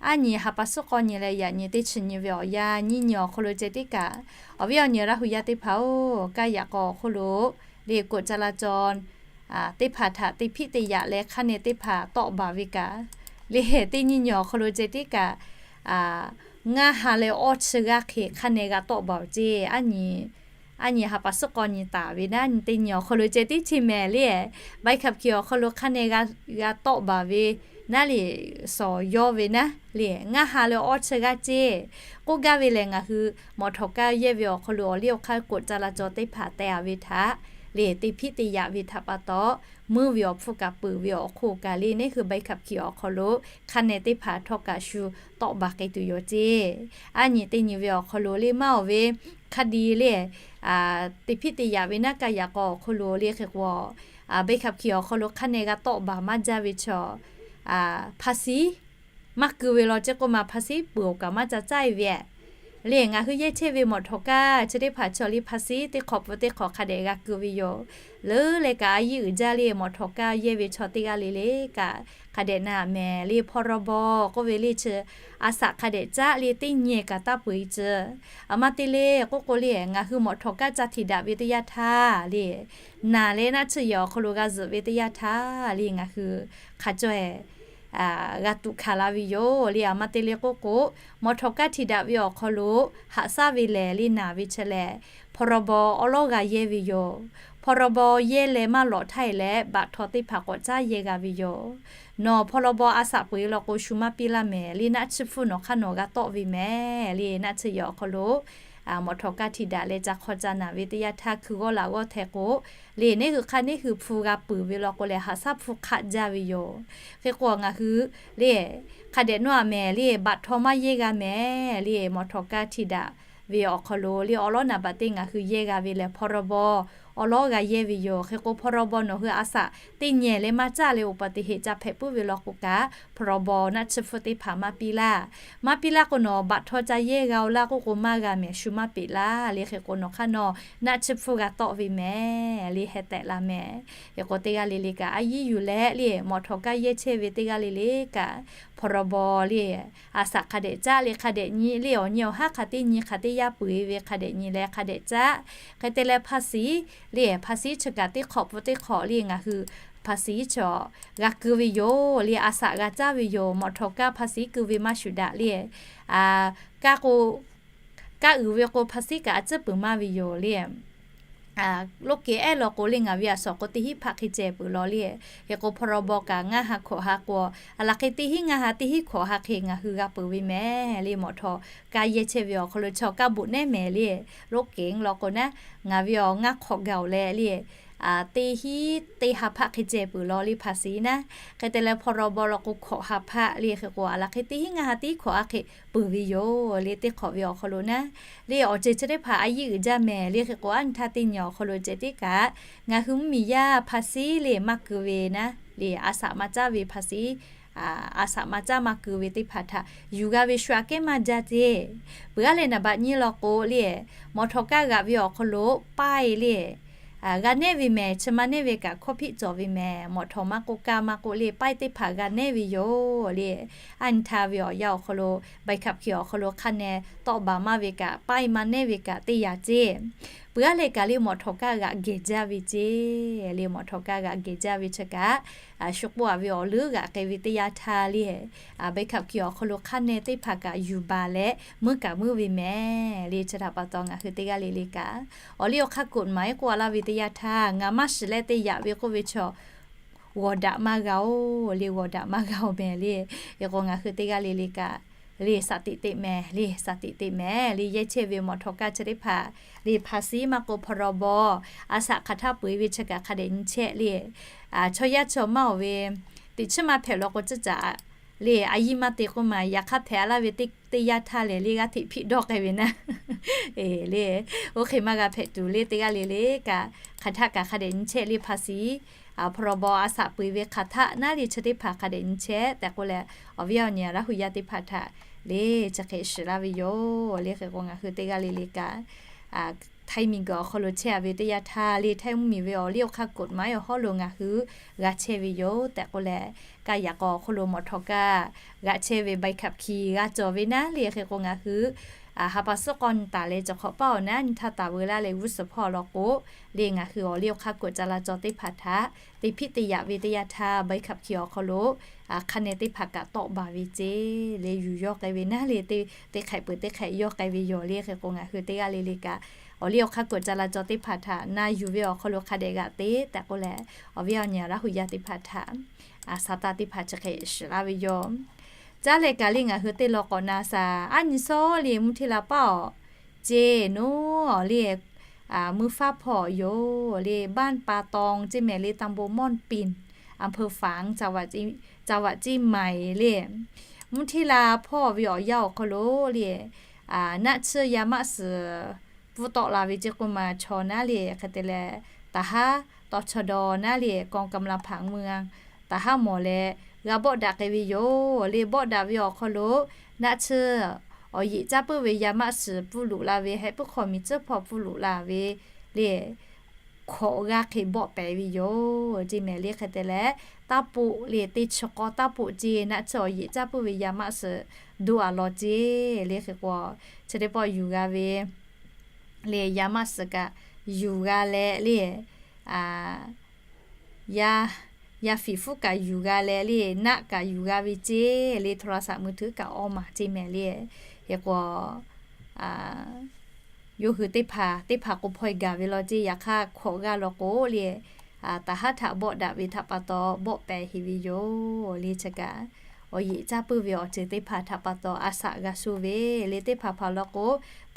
aˉ nyi ha pa suhˉ k'awˇ nyi leh yaꞈ nyi teˇ chi nyi ve awˬ yanˇ nyiˇ nyi awˬ hk'aw lo ceh tiˉ kaꞈ, awˬ viˉ awˬ nyi Laˇ hu yaˇ teˇ hpaˍ-oˬ, kaˇ yaꞈ k'aw awˬ hk'oˆ lo le กฎจราจร teˇ hpaˍ htaꞈ te hpiˆ te yaꞈ leh hk'a neh teˇ hpaˍ tawˆ baˬ ve kaꞈ le, teˇ nyiˇ nyi awˬ hk'aw lo ceh tiˉ kaꞈ ngaˇ ha leh awˇ chi g'aˇ hk'e hk'a neh g'a tawˆ baˬ-oˬ ceˇ. Aˉ nyi ha pa suhˉ k'awˇ nyi taˍ ve naˉ, nyi teˇ nyi awˬ hk'aw lo ceh tiˉ chi mehˍ le, ใบขับขี่ awˬ hk'aw lo hk'a neh g'a tawˆ baˬ ve naˉ le, shawˍ yawˇ ve naˉ le, ngaˇ ha leh awˇ chi g'aˇ ceˇ. K'oˆ gaˇ ve lehˬ, ngaˬ hui mawꞈ htawꞈ kaˇ yehˇ ve awˬ hk'aw lo awˬ liˇ awˬ hk'aˇ กฎจราจร teˇ hpaˍ taiˍ a ve htaꞈ le te hpiˆ te yaꞈ ve htaꞈ pa taw, muiˉ ve awˬ hpfuhˇ kaꞈ peuˬ ve awˬ hk'oˆ kaꞈ le, neˇ hui ใบขับขี่ awˬ hk'aw lo hk'a neh teˇ hpaˍ htawˇ kaꞈ shu tawˆ baˬ k'ai tuˬ yoˬ ceˇ. Aˉ nyi teˇ nyi ve awˬ hk'aw lo le maˇ awˬ ve hk'a di le, teˇ hpiˆ teˇ yaꞈ ve naˉ kaˇ yaꞈ k'aw awˬ hk'aw lo le hk'e k'o, ใบขับขี่ awˬ hk'aw lo hk'aˇ neh g'a tawˆ baˬ maˇ jaˇ ve chaw, hpa shiˉ maˇ keu ve law ceˇ k'oˆ ma, hpa shiˉ peuˬ awˬ kaꞈ maˇ ca caˇ e ve le. Ngaˬ hui yehˇ chehˇ ve mawˬ htawnˍ kaˇ chi teˇ hpaˍ chaw le hpa shiˉ teˇ hk'awꞈ pfuhˇ teˇ hk'awꞈ hk'a dehꞈ g'a keu ve yoˬ. Leuˉ leh kaꞈ a yiˉ uiˍ jaˇ le mawˬ htawnˍ kaˇ yehˇ ve chaw teˇ g'aˇ le le kaꞈ hk'a dehꞈ na mehˍ le พรบ k'oˆ ve le chi a shaꞈ hk'a dehꞈ caˉ le teˇ nyi kaꞈ taˇ peu e chi. A ma te le k'oˆ k'o le ngaˬ hui mawˬ htawnˍ kaˇ ca htiꞈ daꞈ ve teˇ yanˇ htaˇ le, naˬ leh naˆ tsuhˇ yehˬ awˬ hk'aw lo g'a zuhꞈ ve teˇ yanˇ htaˇ le ngaˬ hui hk'a caweh g'a tuꞈ hkanˍ la ve yoˬ le. A ma te le k'oˆ k'o, mawˬ htawnˍ kaˇ htiꞈ daꞈ ve awˬ hk'aw lo haꞈ shaˉ ve lehˬ le naˬ ve chi lehˬ พรบ awˉ lawˉ g'a yehˇ ve yoˬ. พรบ yehˇ leh maˇ lawꞈ htaˇ e leh baꞈ htaw teˇ hpaˍ k'awꞈ caˉ yehˇ g'a ve yoˬ. Nawˬ พรบ a shaꞈ peu e law k'o shu maˇ piˇ laˇ mehˍ le, naˆ tsuhˇ hpfuhˇ nawˬ hk'aˇ nawˬ g'a tawˆ ve mehˍ le. Naˆ tsuhˇ yehˬ awˬ hk'aw lo mawˬ htawnˍ kaˇ htiꞈ daꞈ leh ca hk'aw ca naˬ ve teˇ yanˇ htaˇ hkui g'awˇ laꞈ g'awˇ hteh k'o le, neˇ hui hk'aˇ neˇ hui hpu g'a peuˬ ve law k'o lehˬ haꞈ shaˉ hpfuhˇ hk'aˆ jaˇ ve yoˬ. Hk'e k'o ngaˬ hui le hk'a dehꞈ nawˇ a mehˍ le, baꞈ htaw maˇ yehˇ g'a mehˍ le. Mawˬ htawnˍ kaˇ htiꞈ daꞈ ve awˬ hk'aw lo le awˉ lawˉ naˍ baꞈ teˇ ngaˬ hui yehˇ g'a ve lehˬ พรบ awˉ lawˉ g'a yehˇ ve yoˬ. Hk'e k'o พรบ nawˬ hui a shaꞈ teˇ nyehˬ leh maˇ caˇ leh อุบัติเหตุ ca hpehꞈ puiˉ ve law k'o kaꞈ พรบ naˆ tsuhˇ hpfuhˇ teˇ hpaˍ maˇ piˇ laˇ. Maˇ piˇ laˇ k'o nawˬ baꞈ htaw ca yehˇ g'a-o laˇ k'oˆ k'o maˇ g'a mehˍ, shu maˇ peꞈ laˇ le. Hk'e k'o nawˬ hk'aˇ nawˬ naˆ tsuhˇ hpfuhˇ g'a tawˆ ve mehˍ le heh tehꞈ la mehˍ. Hk'e k'o teˇ g'aˇ le le kaꞈ a yiˉ yuˬ leh le mawˬ htawnˍ kaˇ yehˇ chehˇ ve teˇ g'aˇ le le kaꞈ พรบ le a shaꞈ hk'a dehꞈ caˉ le hk'a dehꞈ nyi le awˬ nyi awˬ haˉ hk'a teˇ nyi hk'a teˇ yanˇ peu e ve hk'a dehꞈ nyi leh hk'a dehꞈ caˉ. Hk'e te leh ภาษี le ภาษี chi kaꞈ teˇ hk'awꞈ pfuhˇ teˇ hk'awꞈ le ngaˬ hui ภาษี chaw g'a keu ve yoˬ le, a shaꞈ g'a caˉ ve yoˬ. Mawˬ htawnˍ kaˇ ภาษี keu ve maˇ shuˍ daꞈ le. Kaˇ k'o, kaˇ uiˍ ve k'o ภาษี kaꞈ a tcuhˉ peuˬ maˇ ve yoˬ le. Loˇ kehˬ ehˉ law k'o le ngaˬ ve a shaꞈ k'o teˇ hinˉ hpaˆ hk'e ceh peuˬ law le. Hk'e k'o พรบ kaꞈ ngaˇ ha hkawꞈ ha k'o, a laˬ hk'e teˇ hinˉ ngaˇ ha teˇ hinˉ hkawꞈ ha hk'e ngaˬ hui g'a peuˬ ve mehˍ le. Mawˬ htawnˍ kaˇ yehˇ chehˇ ve awˬ hk'aw lo chaw kaˇ boꞈ nehˉ mehˍ le. Loˇ kehˬ law k'o naˉ ngaˬ ve awˬ ngaˇ hk'awꞈ gaˬ-oˬ leh le, teˇ hinˉ teˇ ha hpaˆ hk'e ceh peuˬ law le ภาษี naˉ. Hk'e te leh พรบ law k'o hkawꞈ ha hpaˆ le. Hk'e k'o a laˬ hk'e teˇ hinˉ ngaˇ ha teˇ hinˉ hkawꞈ ha hk'e peuˬ ve yoˬ le. Teˇ hk'awꞈ ve awˬ hk'aw lo naˉ le awˬ ceuˬ chi teˇ hpaˍ a yiˉ uiˍ jaˇ mehˍ le. Hk'e k'o a nyi htaˇ teˇ nyi awˬ hk'aw lo ceh tiˉ kaꞈ ngaˬ hui mvuhˇmiˬ yaˇ ภาษี le maˇ keu ve naˉ le a shaꞈ maˇ caˉ ve ภาษี a shaꞈ maˇ caˉ maˇ keu ve teˇ hpaˍ htaꞈ yuˬ g'a ve shu aꞈ kehˉ maˇ jaˇ ceˇ. Peuˬ aˉ leh naˍ baꞈ nyi law k'o le, mawˬ htawnˍ kaˇ g'aꞈ ve awˬ hk'aw lo ป้าย le g'a nehˉ ve mehˍ, chi maˇ nehˉ ve kaꞈ hkawˇ hpiˆ cawˬ ve mehˍ. Mawˬ htawnˍ maˇ k'oˆ kaˇ maˇ k'oˆ le ป้าย teˇ hpaˍ g'a nehˉ ve yoˬ le. A nyi htaˇ ve awˬ yanˇ awˬ hk'aw lo ใบขับขี่ awˬ hk'aw lo hk'aˇ neh tawˆ baˬ maˇ ve kaꞈ ป้าย maˇ nehˉ ve kaꞈ teˇ yanˇ ceˇ. Peuˬ aˉ leh kaꞈ le mawˬ htawnˍ kaˇ g'aꞈ gehˬ jaˇ ve ceˇ le. Mawˬ htawnˍ kaˇ g'aꞈ gehˬ jaˇ ve chi kaꞈ shu k'oˆ a ve awˬ leuˉ g'aꞈ k'ai ve teˇ yanˇ htaˇ le ใบขับขี่ awˬ hk'aw lo hk'aˇ neh teˇ hpaˍ kaꞈ yuˬ baˬ leh meuˇ kaꞈ meuˇ ve mehˍ le. Chi htaꞈ pa taw ngaˬ hui teˇ g'aˇ le le kaꞈ awˬ liˇ awˬ hk'aˇ กฎหมาย k'oˆ a laˇ ve teˇ yanˇ htaˇ ngaˬ maˇ shiˍ leh te yaꞈ ve k'oˆ ve chaw g'awˬ daꞈ maˇ g'a-oˬ le, g'awˬ daꞈ maˇ g'a-oˬ mehˍ le. Hk'e k'o ngaˬ hui teˇ g'aˇ le le kaꞈ le สติ teꞈ mehˍ le, สติ teꞈ mehˍ le. Yehˇ chehˇ ve mawˬ htawnˍ kaˇ chi teˇ hpaˍ le ภาษี maˇ k'o พรบ a shaꞈ hk'aˬ htaˇ peu e ve chi kaꞈ hk'a dehꞈ nyi chehˇ le. Chaw yaˇ chaw maˇ awˬ ve teꞈ chiˉ maˇ hpehꞈ law k'o ciˉ caꞈ le a yiˇ maˇ te k'oˆ ma yaꞈ hk'aˇ hpehꞈ a laˇ ve teˇ teˇ yanˇ htaˇ lehˬ le g'aˇ hteꞈ hpiˆ dawˇ k'ai ve naˉ. Le oˇ hk'e maˇ g'a hpehꞈ tuˬ le teˇ g'aˇ le le kaꞈ hk'aˬ htaˆ kaꞈ hk'a dehꞈ nyi chehˇ le ภาษี พรบ a shaꞈ peu e ve hk'aˬ htaˆ naˉ le chi teˇ hpaˍ hk'a dehꞈ nyi chehˇ tehꞈ k'oˆ leh awˬ viˉ awˬ nyi Laˇ huˍ yaˇ teˇ hpaˍ htaꞈ le chi hk'e shiˍ laˇ ve yoˬ le. Hk'e k'o ngaˬ hui teˇ g'aˇ le le kaꞈ Htaiˇ miˬguiˬ awˬ hk'aw lo chehˇ a ve teˇ yanˇ htaˇ le Htaiˇ mvuhˇmiˬ ve awˬ liˇ awˬ hk'aˇ กฎหมาย awˬ hawˉ lo ngaˬ hui g'a chehˇ ve yoˬ tehꞈ k'oˆ leh, kaˇ yaꞈ k'aw awˬ hk'oˆ lo mawˬ htawnˍ kaˇ g'aꞈ chehˇ ve ใบขับขี่ g'a cawˬ ve naˉ le. Hk'e k'o ngaˬ hui ha pa suhˉ k'awˇ nyi taˍ leh cawˬ hk'awꞈ paˇ awˬ naˉ nyi htaˇ taˍ veu laˇ leh g'uˇ suhˍ hpawˇ law k'o le ngaˬ hui awˬ liˇ awˬ hk'aˇ กฎจราจร teˇ hpaˍ htaꞈ te hpiˆ te yaꞈ ve teˇ yanˇ htaˇ ใบขับขี่ awˬ hk'aw lo hk'a neh teˇ hpaˍ kaꞈ tawˆ baˬ ve ceˇ le yuˬ yawˇ k'ai ve naˉ le. Teˇ hk'ehꞈ peuˬ teˇ hk'ehꞈ yawˇ k'ai ve yoˬ le. Hk'e k'o ngaˬ hui teˇ g'aˇ le le kaꞈ awˬ liˇ awˬ hk'aˇ กฎจราจร teˇ hpaˍ htaꞈ na yuˬ ve awˬ hk'aw lo hk'a dehꞈ g'aꞈ te tehꞈ k'oˆ leh, awˬ viˉ awˬ nyi Laˇ huˍ yaˇ teˇ hpaˍ htaꞈ sa tanˇ teˇ hpaˍ chi hk'e shiˍ laˇ ve yoˬ. Caˇ leh kaꞈ le ngaˬ hui teˇ law k'awꞈ na shaˍ. Aˉ nyi sawˉ le mvuhˇ hteˇ la paˇ awˬ ceˇ noˉ awˬ le mvuhˇ faˉ hpawˇ yoˬ le บ้านป่าตอง ceˇ mehˍ le ตำบลม่อนปิ่น อำเภอฝาง จังหวัดเชียงใหม่ le. Mvuhˇ hteˇ la hpawˇ ve awˬ yanˇ awˬ hk'aw lo le naˆ tsuhˇ yaˇ maˆ suhˍ pfuhˇ tawˆ la ve ceˇ k'oˆ ma chaw naˉ le hk'e te leh, ทหาร tawˇ chaw dawˇ naˉ le กองกำลังผังเมือง taˍ haˉ mawˬ leh g'a bawˆ daꞈ k'ai ve yoˬ le. Bawˆ daꞈ ve awˬ hk'aw lo naˆ tsuhˇ awˬ yeꞈ caˇ puiˉ ve yaˇ maˆ suhˍ pfuhˇ loꞈ la ve, heh puiˉ hk'aw miˬ tcuhˉ hpawˇ pfuhˇ loꞈ la ve le, hkawꞈ g'aˇ hk'e bawˆ pehˍ ve yoˬ ceˇ mehˍ le hk'e te leh, taˇ poˆ le teˇ chi k'awˇ taˇ poˆ ceˇ. Naˆ tsuhˇ awˬ yeꞈ caˇ puiˉ ve yaˇ maˆ suhˍ doˆ a law ceˇ le hk'e k'o, chi teˇ pawˆ yuˬ g'a ve le yaˇ maˆ suhˍ kaꞈ yuˬ g'a leh le, yaˇ, yaˇ fiˍ hpfuhˇ kaꞈ yuˬ g'a leh le, naˆ kaꞈ yuˬ g'a ve ceˇ le, โทรศัพท์มือถือ kaꞈ awˇ maˬ ceˇ mehˍ le. Hk'e k'o, yawˇ hui teˇ hpaˍ teˇ hpaˍ k'o hpaw e gaˬ ve law ceˇ. Yaꞈ hk'aˇ hkawꞈ g'aˇ law k'o le, taˍ haˉ htaꞈ bawˆ daꞈ ve htaꞈ pa taw bawˆ pehˍ heˍ ve yoˬ le. Chi kaꞈ awˬ yeꞈ caˇ puiˉ ve awˬ ceuˬ teˇ hpaˍ htaꞈ pa taw a shaꞈ g'a sho ve le. Teˇ hpaˍ hpaˍ law k'o,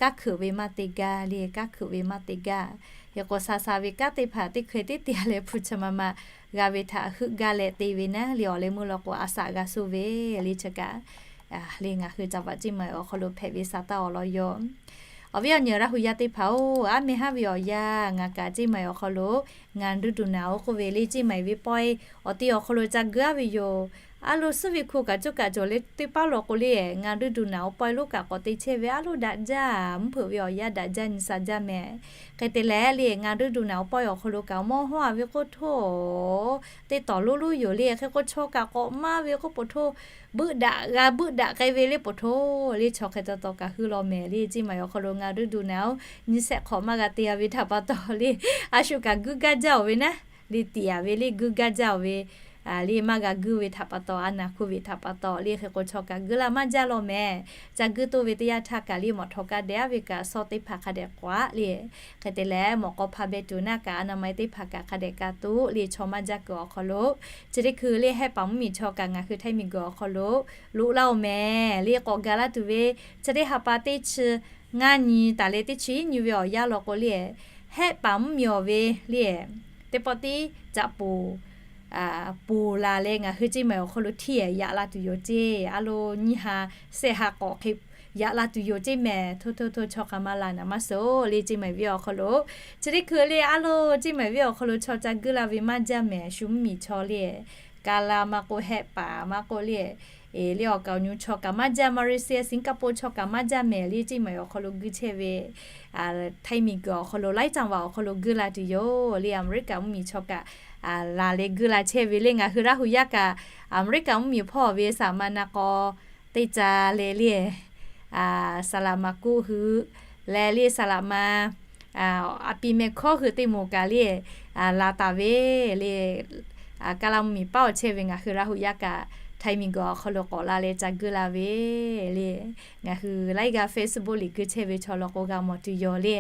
kanˉ hkuiꞈ ve maˇ te gaˇ le, kanˉ hkuiꞈ ve maˇ te gaˇ. Hk'e k'o, sha sha ve kanˉ teˇ hpaˍ teˇ hkui teˇ te a leh hpu chi ma ma g'a ve htaꞈ heuˆ gaˇ leh te ve naˉ le, awˬ leh meuˇ law k'o a shaꞈ g'a sho ve le. Chi kaꞈ le ngaˬ hui จังหวัดเชียงใหม่ awˬ hk'aw lo hpehꞈ ve sha taˇ awˬ lawn yoˬ. Awˬ viˉ awˬ nyi Laˇ hu yaˇ teˇ hpaˍ-oˬ, aˉ meh haˉ ve awˬ yanˇ ngaˬ kaꞈ เชียงใหม่ awˬ hk'aw lo งานฤดูหนาว k'oˆ ve le เชียงใหม่ ve pawehˇ awˬ te awˬ hk'aw lo ca gu aˉ ve yoˬ. A lo suhˉ ve hku kaꞈ coˇ kaꞈ cawˬ le teˇ paˉ law k'o le, งานฤดูหนาว pawehˇ lonˉ kaꞈ k'awꞈ te chehˇ ve a loˉ daꞈ jaˇ, mvuhˇ hpeuꞈ ve awˬ yanˇ daꞈ jaˇ nyi sha jaˇ mehˍ. Hk'e te leh le งานฤดูหนาว pawehˇ awˬ hk'aw lo kaꞈ mawˇ hawˇ a ve k'oˆ htoˇ, teˇ tawˍ lonˉ lonˉ yoˬ le. Hk'e k'o chaw kaꞈ k'awꞈ maˇ ve k'oˆ po htoˇ, buiˆ daꞈ g'a buiˆ daꞈ k'ai ve le po htoˇ le chaw hk'e taw taw kaꞈ hui law mehˍ le. เชียงใหม่ awˬ hk'aw lo งานฤดูหนาว nyi shehˆ hk'awꞈ maˇ g'a te a ve htaꞈ pa taw le, a shu kaꞈ guiˇ gaˇ jaˇ oˬ ve naˉ, le tiꞈ a ve le guiˇ gaˇ jaˇ oˬ ve le maˇ g'a guiˇ ve htaꞈ pa taw, a naˍ hkuˇ ve htaꞈ pa taw le hk'e k'o chaw kaꞈ guiˇ la maˇ jaˇ law mehˍ. Ca guiˇ toˇ ve teˇ yanˇ htaˇ kaꞈ le mawꞈ htawꞈ ka dehꞈ aˉ ve kaꞈ shawˉ teˇ hpaˍ hk'a dehꞈ k'awꞈ aꞈ le. Hk'e te leh mawꞈ k'aw hpa beh tuˬ naˆ kaꞈ a naˍ ma e teˇ hpaˍ kaꞈ hk'a dehꞈ ka tuˬ le chaw maˇ jaˇ kuiˬ awˬ hk'aw lo, chi teˇ hkui le hehˆ paˍ mvuhˇmiˬ chaw kaꞈ ngaˬ hui htaiˇ miˬ guiˬ awˬ hk'aw lo loꞈ laˇ oˬ mehˍ le k'awꞈ gaˬ laˇ tuˬ ve, chi teˇ ha pa teˇ chi ngaˇ nyi taˍ leh teˇ chi iˉ nyi ve awˬ yanˇ law k'o le, hehˆ paˍ mvuhˇmiˬ awˬ ve le teˇ pawˆ tiˉ caꞈ poˬ poˬ laˬ leh ngaˬ hui เชียงใหม่ awˬ hk'aw lo htiˇ yaꞈ la tuˬ yoˬ ceˇ. A lo nyiˇ ha shehˆ ha k'awꞈ hk'e yaꞈ la tuˬ yoˬ ceˇ mehˍ. Hto hto hto chaw hk'aˬ ma laˬ naˍ maˇ suhˍ le เชียงใหม่ venˇ awˬ hk'aw lo. Chi teˇ hkui le a lo เชียงใหม่ venˇ awˬ hk'aw lo chaw ca guiˇ la ve maˇ jaˇ mehˍ. Shu mvuhˇmiˬ chaw le, ka la maˇ k'oˆ hehˆ paˍ maˇ k'oˆ le, le awˬ kaˍ awˬ nyi chaw kaꞈ maˇ jaˇ, Malaysia, Singapore chaw kaꞈ maˇ jaˇ mehˍ le เชียงใหม่ awˬ hk'aw lo guiˇ chehˇ ve htaiˇ miˬ guiˬ awˬ hk'aw lo laiˉ จังหวัด awˬ hk'aw lo guiˇ la tuˬ yoˬ le. Aˍmeˍriˆkaˍ mvuhˇmiˬ chaw kaꞈ laˬ leh guiˇ la chehˇ ve le. Ngaˬ hui Laˇ hu yaˇ kaꞈ Aˍmeˍriˆkaˍ mvuhˇmiˬ hpawˇ ve saˍ ma na k'aw teˇ ca leh le, saˍ laꞈ ma kuˆ hui leh le saˍ laꞈ ma a pi meh hkawˇ hui teˇ moˍ kaꞈ le laˬ taˍ ve le. Kaˇlaˇ mvuhˇmiˬ paˉ awˬ chehˇ ve ngaˬ hui Laˇ hu yaˇ kaꞈ htaiˇ miˬ guiˬ awˬ hk'aw lo k'awꞈ la leh ca guiˇ la ve le. Ngaˬ hui laiˉ g'aˇ Facebook liꞈ guiˇ chehˇ ve chaw law k'o g'a mawˬ tuˬ yoˬ le.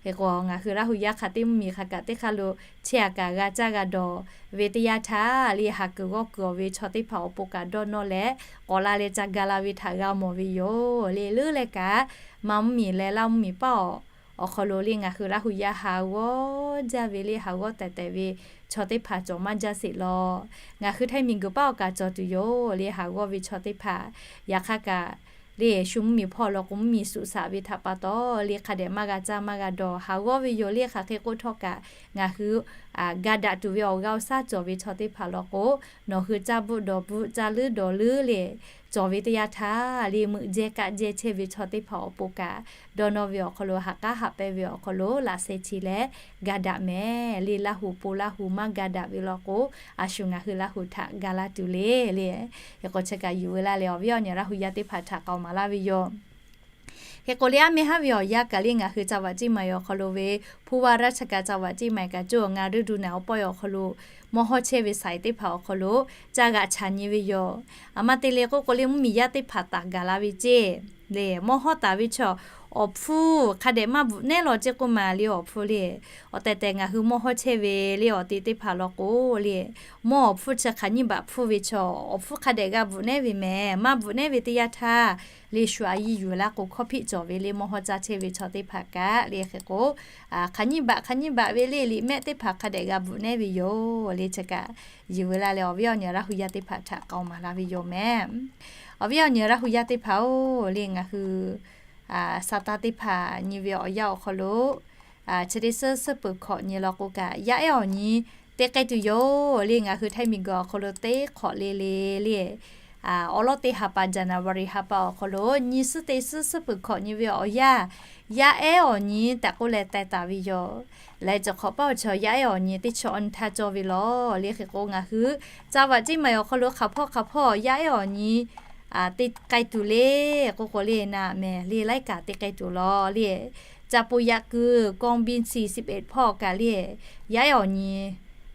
Hk'e k'o ngaˬ hui Laˇ hu yaˇ hk'a teˇ mvuhˇmiˬ hk'a kaꞈ teˇ hk'aˇ lo chehˇ a kaꞈ g'a caˇ g'a dawˬ ve teˇ yanˇ htaˇ le, haˍ kuiˬ g'awˇ kuiˬ awˬ ve chaw teˇ hpaˍ awˬ pon kaꞈ dawˇ nawˇ leh k'awꞈ la leh ca ga la ve htaꞈ g'a mawˬ ve yoˬ le. Leuˉ leh kaꞈ, ma mvuhˇmiˬ leh Laˇ mvuhˇmiˬ paˉ awˬ awˬ hk'aw lo le ngaˬ hui Laˇ hu yaˇ haˍ g'awˇ jaˇ ve le, haˍ g'awˇ tehˬ tehˬ ve chaw teˇ hpaˍ cawˬ maˇ jaˇ sheˍ law. Ngaˬ hui htaiˇ miˬ guiˬ paˉ awˬ kaꞈ cawˬ tuˬ yoˬ le, haˍ g'awˇ ve chaw teˇ hpaˍ. Yaꞈ hk'aˇ kaꞈ le, shu mvuhˇmiˬ hpawˇ law k'o mvuhˇmiˬ suꞈ shaꞈ ve htaꞈ pa taw le hk'a dehꞈ maˇ g'a caˇ maˇ g'a dawˬ, haˍ g'awˇ ve yoˬ le. Hk'aˬ hk'e k'oˆ htawˇ kaꞈ, ngaˬ hui ga daꞈ tuˬ ve awˬ g'aˇ awˬ shaˉ cawˬ ve chaw teˇ hpaˍ law k'o, nawˬ hui caˇ bvuhˆ dawˬ bvuhˆ, caˇ leuˉ dawˬ leuˉ le, cawˬ ve teˇ yanˇ htaˇ le, meuꞈ jehˇ kaˆ jehˇ chehˇ ve chaw teˇ hpaˍ awˬ pon kaꞈ dawˇ nawˇ ve awˬ hk'aw lo ha k'aˉ haꞈ pehnˇ ve awˬ hk'aw lo laꞈ sheh chi leh ga daꞈ mehˍ le. Laˇ hu pon Laˇ hu maˇ ga daꞈ ve law k'o, a shu ngaˬ hui Laˇ hu htaꞈ ga laˇ tuˬ le le. Hk'e k'o chi kaꞈ yuˬ ve laˇ leh awˬ viˉ awˬ nyi Laˇ hu yaˇ teˇ hpaˍ htaꞈ k'aoˍ maˍ laˇ ve yoˬ. Hk'e k'o le aˉ meh haˉ ve awˬ yanˇ kaꞈ le ngaˬ hui จังหวัดเชียงใหม่ awˬ hk'aw lo ve ผู้ว่าราชการจังหวัดเชียงใหม่ kaꞈ coˇ งานฤดูหนาว pawehˇ awˬ hk'aw lo mawˇ hawˇ chehˇ ve saiˍ teˇ hpaˍ awˬ hk'aw lo ca g'aꞈ chaꞈ nyi ve yoˬ. Aˬ ma te leh k'oˆ k'o le mvuhˇmiˬ yaˇ teˇ hpaˍ taˍ gaˬ la ve ceˇ le, mawˇ hawˇ taˍ ve chaw awˬ hpfuhˇ hk'a dehꞈ maˇ bvuhꞈ nehˉ law ceˇ k'oˆ ma le awˬ hpfuhˇ le. Awˬ tehˬ tehˬ ngaˬ hui mawˇ hawˇ chehˇ ve le awˬ te teˇ hpaˍ law k'o le, mawˇ awˬ hpfuhˇ chi hk'aˬ nyiˇ baꞈ hpfuhˇ ve chaw awˬ hpfuhˇ hk'a dehꞈ g'a bvuhꞈ nehˉ ve mehˍ. Maˇ bvuhꞈ nehˉ ve teˇ yanˇ htaˇ le shu a yiˇ yuˬ laˇ k'o hkawˇ hpiˆ cawˬ ve le mawˇ hawˇ caˇ chehˇ ve chaw teˇ hpaˍ kaꞈ le hk'e k'o, hk'aˬ nyiˇ baꞈ hk'aˬ nyiˇ baꞈ ve le liꞈ mehˆ teˇ hpaˍ hk'a dehꞈ g'a bvuhꞈ nehˉ ve yoˬ le. Chi kaꞈ yuˬ ve laˇ leh awˬ viˉ awˬ nyi Laˇ hu yaˇ teˇ hpaˍ htaꞈ k'aoˍ maˍ la ve yoˬ mehˍ. Awˬ viˉ awˬ nyi Laˇ hu yaˇ teˇ hpaˍ-oˬ le ngaˬ hui Saˍtanˍ teˇ hpaˍ nyi ve awˬ yanˇ awˬ hk'aw lo, chi teˇ suhˉ suhˉ peuˬ hkawꞈ nyi law k'o kaꞈ, yaˇ ehˉ awˬ nyi te k'ai tuˬ yoˬ le. Ngaˬ hui Htaiˇ miˬguiˬ awˬ hk'aw lo teˇ hk'awꞈ le le le, awˉ lawˉ teˇ ha pa January ha pa awˬ hk'aw lo nyi suhˉ teˇ suhˉ suhˉ peuˬ hkawꞈ nyi ve awˬ yanˇ, yaˇ ehˉ awˬ nyi tehꞈ k'oˆ leh teh taˍ ve yoˬ. Leh cawˬ hk'awꞈ paˇ awˬ chaw yaˇ ehˉ awˬ nyi teˇ chi awˬ nyi htaˇ cawˇ ve lawˬ le. Hk'e k'o ngaˬ hui จังหวัด Chiang Mai awˬ hk'aw lo hk'aˬ hpawˇ hk'aˬ hpawˇ yaˇ ehˉ awˬ nyi te k'ai tuˬ le k'oˆ k'o le, naˬ mehˍ le laiˉ kaꞈ te k'ai tuˬ lawˬ le. Caꞈ poˍ yaꞈ kuiˬ กองบิน สี่สิบเอ็ด hpawˇ kaꞈ le, yaˇ ehˉ awˬ nyi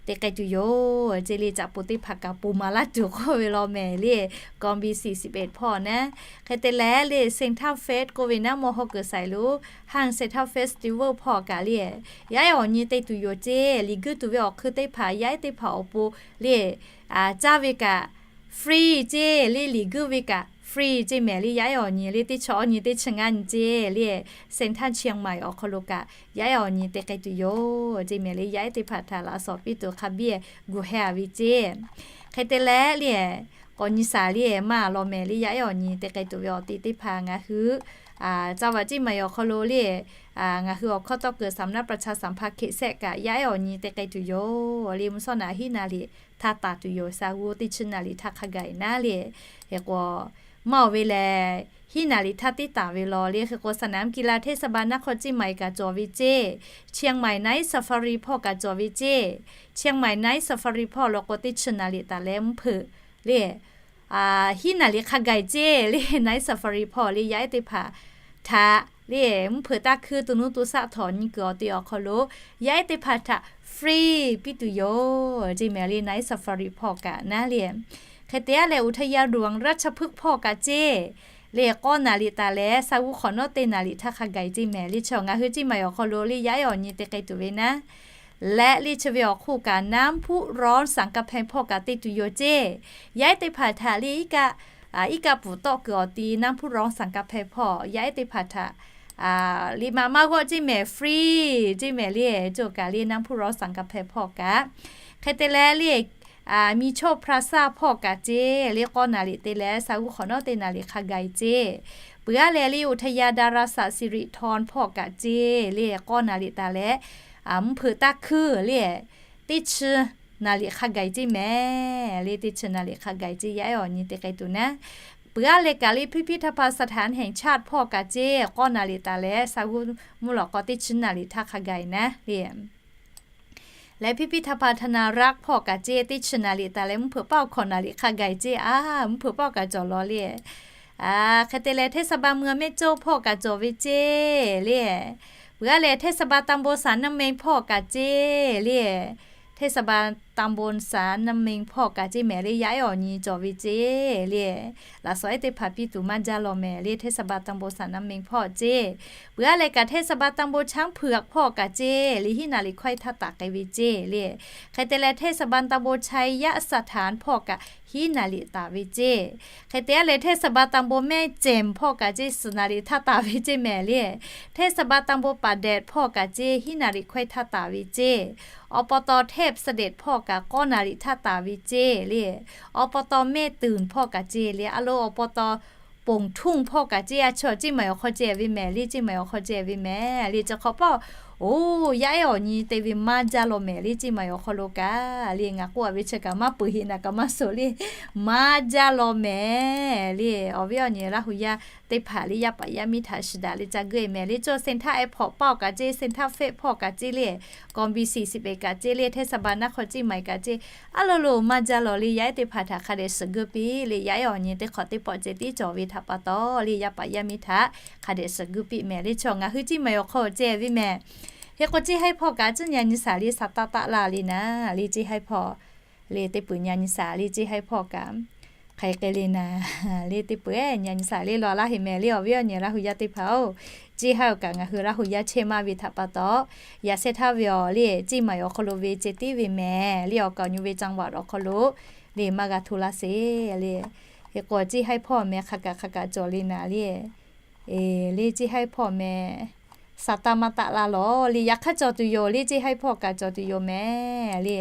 te k'ai tuˬ yoˬ ce le. Caꞈ poˍ teˇ hpaˍ kaꞈ poˬ maˍ laˇ tuˬ k'oˆ ve lawˬ mehˍ le, กองบิน สี่สิบเอ็ด hpawˇ naˉ. Hk'e te leh le, Central Fest k'oˆ ve naˉ, mawˇ hawˉ kuiˬ saiˍ lo ห้าง Central Festival hpawˇ kaꞈ le, yaˇ ehˉ awˬ nyi te tuˬ yoˬ ce. Liꞈ guiˇ tuˬ ve awˬ hk'eun teˇ hpaˍ yaˇ ehˉ teˇ hpaˍ awˬ pon le, caˇ ve kaꞈ free ce le, liꞈ guiˇ ve kaꞈ free ce mehˍ le. Yaˇ ehˉ awˬ nyi le teˇ chi awˬ nyi teˇ chi ngaˇ nyi ce le, Central Chiang Mai awˬ hk'aw lo kaꞈ yaˇ ehˉ awˬ nyi te k'ai tuˬ yoˬ ce mehˍ le. Yaˇ ehˉ teˇ hpaˍ htaꞈ laꞈ shawˍ piˇ tuˬ hk'a biˇ gu heh a ve ce. Hk'e te leh le, k'awꞈ nyi shaˍ le maˇ lawˬ mehˍ le. Yaˇ ehˉ awˬ nyi te k'ai tuˬ ve awˬ te teˇ hpaˍ ngaˬ hui จังหวัด Chiang Mai awˬ hk'aw lo le, ngaˬ hui awˬ hkawˇ tawˇ kuiˬ สำนักประชาสัมพันธ์ เขต sehˆ kaꞈ yaˇ ehˉ awˬ nyi te k'ai tuˬ yoˬ le. Mvuhˇ shawˉ naˍ hiˉ naˍ riˍ htaˇ taˍ tuˬ yoˬ. Sa g'uˇ teˇ chi naˍ riˍ htaˇ hk'a gaˬ naˉ le. Hk'e k'o, maˇ oˬ ve lehˬ, hiˉ naˍ riˍ htaˇ tiˉ taˍ ve lawˬ le. Hk'e k'o สนามกีฬาเทศบาลนครเชียงใหม่ kaꞈ cawˬ ve ce. Chiang Mai Night Safari hpawˇ kaꞈ cawˬ ve ce. Chiang Mai Night Safari hpawˇ law k'o teˇ chi naˍ riˍ taˍ leh mvuhˇ hpeuꞈ le, hiˉ naˍ riˍ hk'a gaˬ ce le. Night Safari hpawˇ le yaˇ ehˉ teˇ hpaˍ htaꞈ le, mvuhˇ hpeuꞈ taˇ hkuiˇ to nuˇ to shaˆ htawnˍ nyi kuiˬ awˬ te awˬ hk'aw lo yaˇ ehˉ teˇ hpaˍ htaꞈ free piˇ tuˬ yoˬ ce mehˍ le. Night Safari hpawˇ kaꞈ naˉ le. Hk'e te a leh อุทยานหลวงราชพฤกษ์ hpawˇ kaꞈ ce le, k'awˇ naˍ riˍ taˍ leh sa g'uˇ hk'awꞈ nawˉ teˇ naˍ riˍ htaˇ hk'a gaˬ ce mehˍ le. Chi ngaˬ hui Chiang Mai awˬ hk'aw lo le yaˇ ehˉ awˬ nyi te k'ai tuˬ ve naˉ. Leh le chi ve awˬ hk'oˆ kaꞈ น้ำพุร้อนสังกะแพง hpawˇ kaꞈ te tuˬ yoˬ ce. Yaˇ ehˉ teˇ hpaˍ htaꞈ le iˉ kaˆ, iˉ kaˆ pfuhˍ tawˆ kuiˬ awˬ ti น้ำพุร้อนสังกะแพง hpawˇ yaˇ ehˉ teˇ hpaˍ htaꞈ liꞈ maꞈ maˇ g'awˆ ce mehˍ, free ce mehˍ le. Coˇ kaꞈ le น้ำพุร้อนสังกะแพง hpawˇ kaꞈ. Hk'e te leh le, มีโชคพลาซ่า hpawˇ kaꞈ ce le, k'awˇ naˍ riˍ te leh sa g'uˇ hk'awꞈ nawˉ teˇ naˍ riˍ hk'a gaˬ ce. Peuˬ a leh le อุทยานดาราศาสตร์สิริธร hpawˇ kaꞈ ce le, k'awˇ naˍ riˍ taˍ leh mvuhˇ hpeuꞈ taˇ hkuiˇ le, teˇ chi naˍ riˍ hk'a gaˬ ce mehˍ le. Teˇ chi naˍ riˍ hk'a gaˬ ce yaˇ ehˉ awˬ nyi te k'ai tuˬ naˉ. Peuˬ a leh kaꞈ le พิพิธภัณฑ์สถานแห่งชาติ hpawˇ kaꞈ ce, k'awˇ naˍ riˍ taˍ leh sa g'uˇ mvuhˇ lawꞈ k'aw teˇ chi naˍ riˍ htaˇ hk'a gaˬ naˉ le. Leh พิพิธภัณฑ์ธนรักษ์ hpawˇ kaꞈ ce, teˇ chi naˍ riˍ taˍ leh mvuhˇ hpeuꞈ paˆ awˬ hkawꞈ naˍ riˍ hk'a gaˬ ce. A, mvuhˇ hpeuꞈ paˆ kaꞈ cawˬ lawˬ le. Hk'e te leh เทศบาลเมืองแม่โจ้ hpawˇ kaꞈ cawˬ ve ce le. Peuˬ a leh เทศบาลตำบลสันน้ำเม็ง hpawˇ kaꞈ ce le. เทศบาลตำบลสันน้ำเม็ง hpawˇ kaꞈ ce mehˍ le, yaˇ ehˉ awˬ nyi cawˬ ve ce le. Laꞈ shawˍ ehˉ teˇ hpaˍ piˇ tuˬ maˇ jaˇ lawˬ mehˍ le, เทศบาลตำบลสันน้ำเม็ง hpawˇ ce. Peuˬ a leh kaꞈ เทศบาลตำบลช้างเผือก hpawˇ kaꞈ ce le, hiˉ naˍ riˍ hkawehˇ htaˇ taˍ k'ai ve ce le. Hk'e te leh เทศบาลตำบลชัยยสถาน hpawˇ kaꞈ hiˉ naˍ riˍ taˍ ve ce. Hk'e te a leh เทศบาลตำบลแม่แจ่ม hpawˇ kaꞈ ce, suhˍ naˍ riˍ htaˇ taˍ ve ce mehˍ le. เทศบาลตำบลป่าแดด hpawˇ kaꞈ ce, hiˉ naˍ riˍ hkawehˇ htaˇ taˍ ve ce. อบต. เทพเสด็จ hpawˇ kaꞈ k'awˇ naˍ riˍ htaˇ taˍ ve ce le. อบต. แม่ตื่น hpawˇ kaꞈ ce le. A lo อบต. ป่งทุ่ง hpawˇ kaꞈ ce, a chaw Ceˇ maiˍ awˬ hk'aw ceh ve mehˍ le, Ceˇ maiˍ awˬ hk'aw ceh ve mehˍ le. Chi hk'awꞈ paˆ, oˬ, yaˇ ehˉ awˬ nyi te ve maˇ jaˇ lawˬ mehˍ le, Ceˇ maiˍ awˬ hk'aw lo kaꞈ le. Ngaˬ k'oˆ a ve chi kaꞈ maˇ peuˬ heˆ naˍ kaꞈ maˇ suhˍ le, maˇ jaˇ lawˬ mehˍ le. Awˬ viˉ awˬ nyi Laˇ hu yaˇ teˇ hpaˍ le, yaˇ paˍ yaˇ miˇ htaꞈ shiˍ daꞈ le ca geuˆ e mehˍ le. Cawˇ เซ็นทรัลแอร์พอร์ต hpawˇ kaꞞ ce, เซ็นทรัลเฟส hpawˇ kaꞈ ce le, คลองบี สี่สิบเอ็ด kaꞈ ce le, เทศบาลนครเชียงใหม่ kaꞈ ce, a lo lo maˇ jaˇ lawˬ le. Yaˇ ehˉ teˇ hpaˍ htaꞈ hk'a dehꞈ shiˍ geuˆ piˇ le. Yaˇ ehˉ awˬ nyi teˇ hk'awꞈ teˇ pawˆ ceh tiˉ cawˬ ve htaꞈ pa taw le, yaˇ paˍ yaˇ miˇ htaꞈ hk'a dehꞈ shiˍ geuˆ piˇ mehˍ le. Chaw ngaˬ hui Ceˇ maiˍ awˬ hk'aw ceh ve mehˍ. Hk'e k'o Ceˇ haiˇ hpawˇ kaꞈ ciˉ nyi nyi shaˍ le, sa taˇ taˆ laˇ le naˍ le. Ceˇ haiˇ hpawˇ le teˇ peuˬ nyi nyi shaˍ le, Ceˇ haiˇ hpawˇ kaꞈ hk'aˬ hk'e le naˍ le, teˇ peuˬ nyi nyi shaˍ le lawˬ laˇ heˆ mehˍ le. Awˬ viˉ awˬ nyi Laˇ hu yaˇ teˇ hpaˍ-oˬ, Ceˇ haiˇ awˬ kaꞈ ngaˬ hui Laˇ hu yaˇ chehˇ maˇ ve htaꞈ pa taw, yaꞈ shehˇ htaˇ ve awˬ le Ceˇ maiˍ awˬ hk'aw lo ve ceh tiˉ ve mehˍ le. Awˬ kaˍ awˬ nyi ve จังหวัด awˬ hk'aw lo le maˇ g'a hto laˇ sheˍ le. Hk'e k'o Ceˇ haiˇ hpawˇ mehˍ hk'a kaꞈ hk'a kaꞈ cawˬ le naˍ le. Le Ceˇ haiˇ hpawˇ mehˍ, sa taˇ maˇ taˆ laˇ lawˬ le. Yaꞈ hk'aˇ cawˬ tuˬ yoˬ le, Ceˇ haiˇ hpawˇ kaꞈ cawˬ tuˬ yoˬ mehˍ le.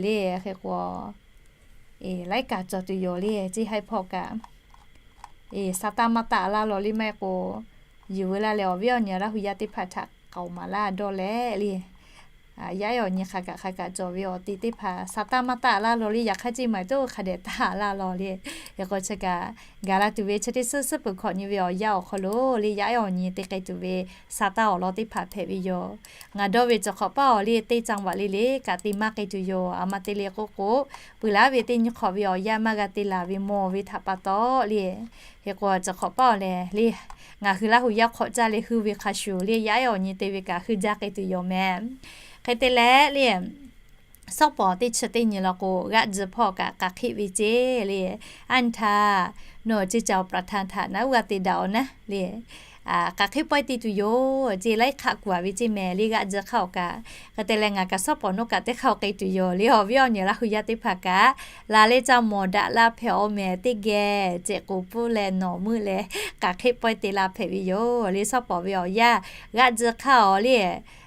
Le hk'e k'o laiˉ kaꞈ cawˬ tuˬ yoˬ le, Ceˇ haiˇ hpawˇ kaꞈ Eˬ, sa taˇ maˇ taˇ laˇ law le maˇ heˆ k'o, yuˬ veu laˇ leh awˬ viˉ awˬ nyi Laˇ hu yaˇ teˇ hpaˍ htaꞈ k'aoˍ maˍ laˇ dawˇ leh le. Yaˇ ehˉ awˬ nyi hk'a kaꞈ hk'a kaꞈ cawˬ ve awˬ te teˇ hpaˍ sa taˇ maˇ taˇ laˇ law le, yaꞈ hk'aˇ ceˇ maˍ toˆ hk'a dehꞈ taˇ laˇ law le. Hk'e k'o chi kaꞈ gaˬ la tuˬ ve chi teˇ suhˉ suhˉ peuˬ hkawꞈ nyi ve awˬ yanˇ awˬ hk'aw lo le, yaˇ ehˉ awˬ nyi te k'ai tuˬ ve sa taˇ awˬ lawn teˇ hpaˍ hpehꞈ ve yoˬ. Ngaˬ dawˇ ve cawˬ hk'awꞈ paˇ awˬ le teˇ caˇ vaꞈ le le kaꞈ te maˇ k'ai tuˬ yoˬ. A ma te le k'oˆ k'o, peuˬ laˉ ve teˇ nyi hk'awꞈ ve awˬ yanˇ maˇ g'a te laˬ ve mawˬ ve htaꞈ pa taw le. Hk'e k'o cawˬ hk'awꞈ paˇ awˬ lehˬ le, ngaˬ hui Laˇ hu yaˇ hk'awꞈ caˇ leh hui ve hk'a shuˍ le, yaˇ ehˉ awˬ nyi te ve kaꞈ hui jaˇ k'ai tuˬ yoˬ mehˍ. Hk'e te leh le, shawˉ pawˍ teˇ chi teˇ nyi law k'o, g'aˆ tzuhˇ hpawˇ kaꞈ k'aˬ hk'eˆ ve ceˇ le. Aˉ nyi htaˇ, nawˬ ceˇ caˬ awˬ praˍ htaˇ htaꞈ naˉ uˉ g'a te daꞈ aˬ naˉ le, k'aˬ hk'eˆ pawehˇ te tuˬ yoˬ ceˇ, laiˉ hk'aˆ kuˬ a ve ceˇ mehˍ le, g'aˆ tzuhˇ hk'aˆ awˬ kaꞈ. Hk'e te leh ngaˬ kaꞈ shawˉ pawˍ nawˉ kaꞈ teˇ hk'aˆ k'ai tuˬ yoˬ le, awˬ viˉ awˬ nyi Laˇ hu yaˇ teˇ hpaˍ kaꞈ, laˬ leh ca mawˬ daꞈ la hpehꞈ aˬ mehˍ teˇ geh, ceꞈ k'oˍ puiˉ leh nawˬ meuˆ leh k'aˬ hk'eˆ pawehˇ te la hpehꞈ ve yoˬ le, shawˉ pawˍ ve awˬ yanˇ g'aˆ tzuhˇ hk'aˆ awˬ le,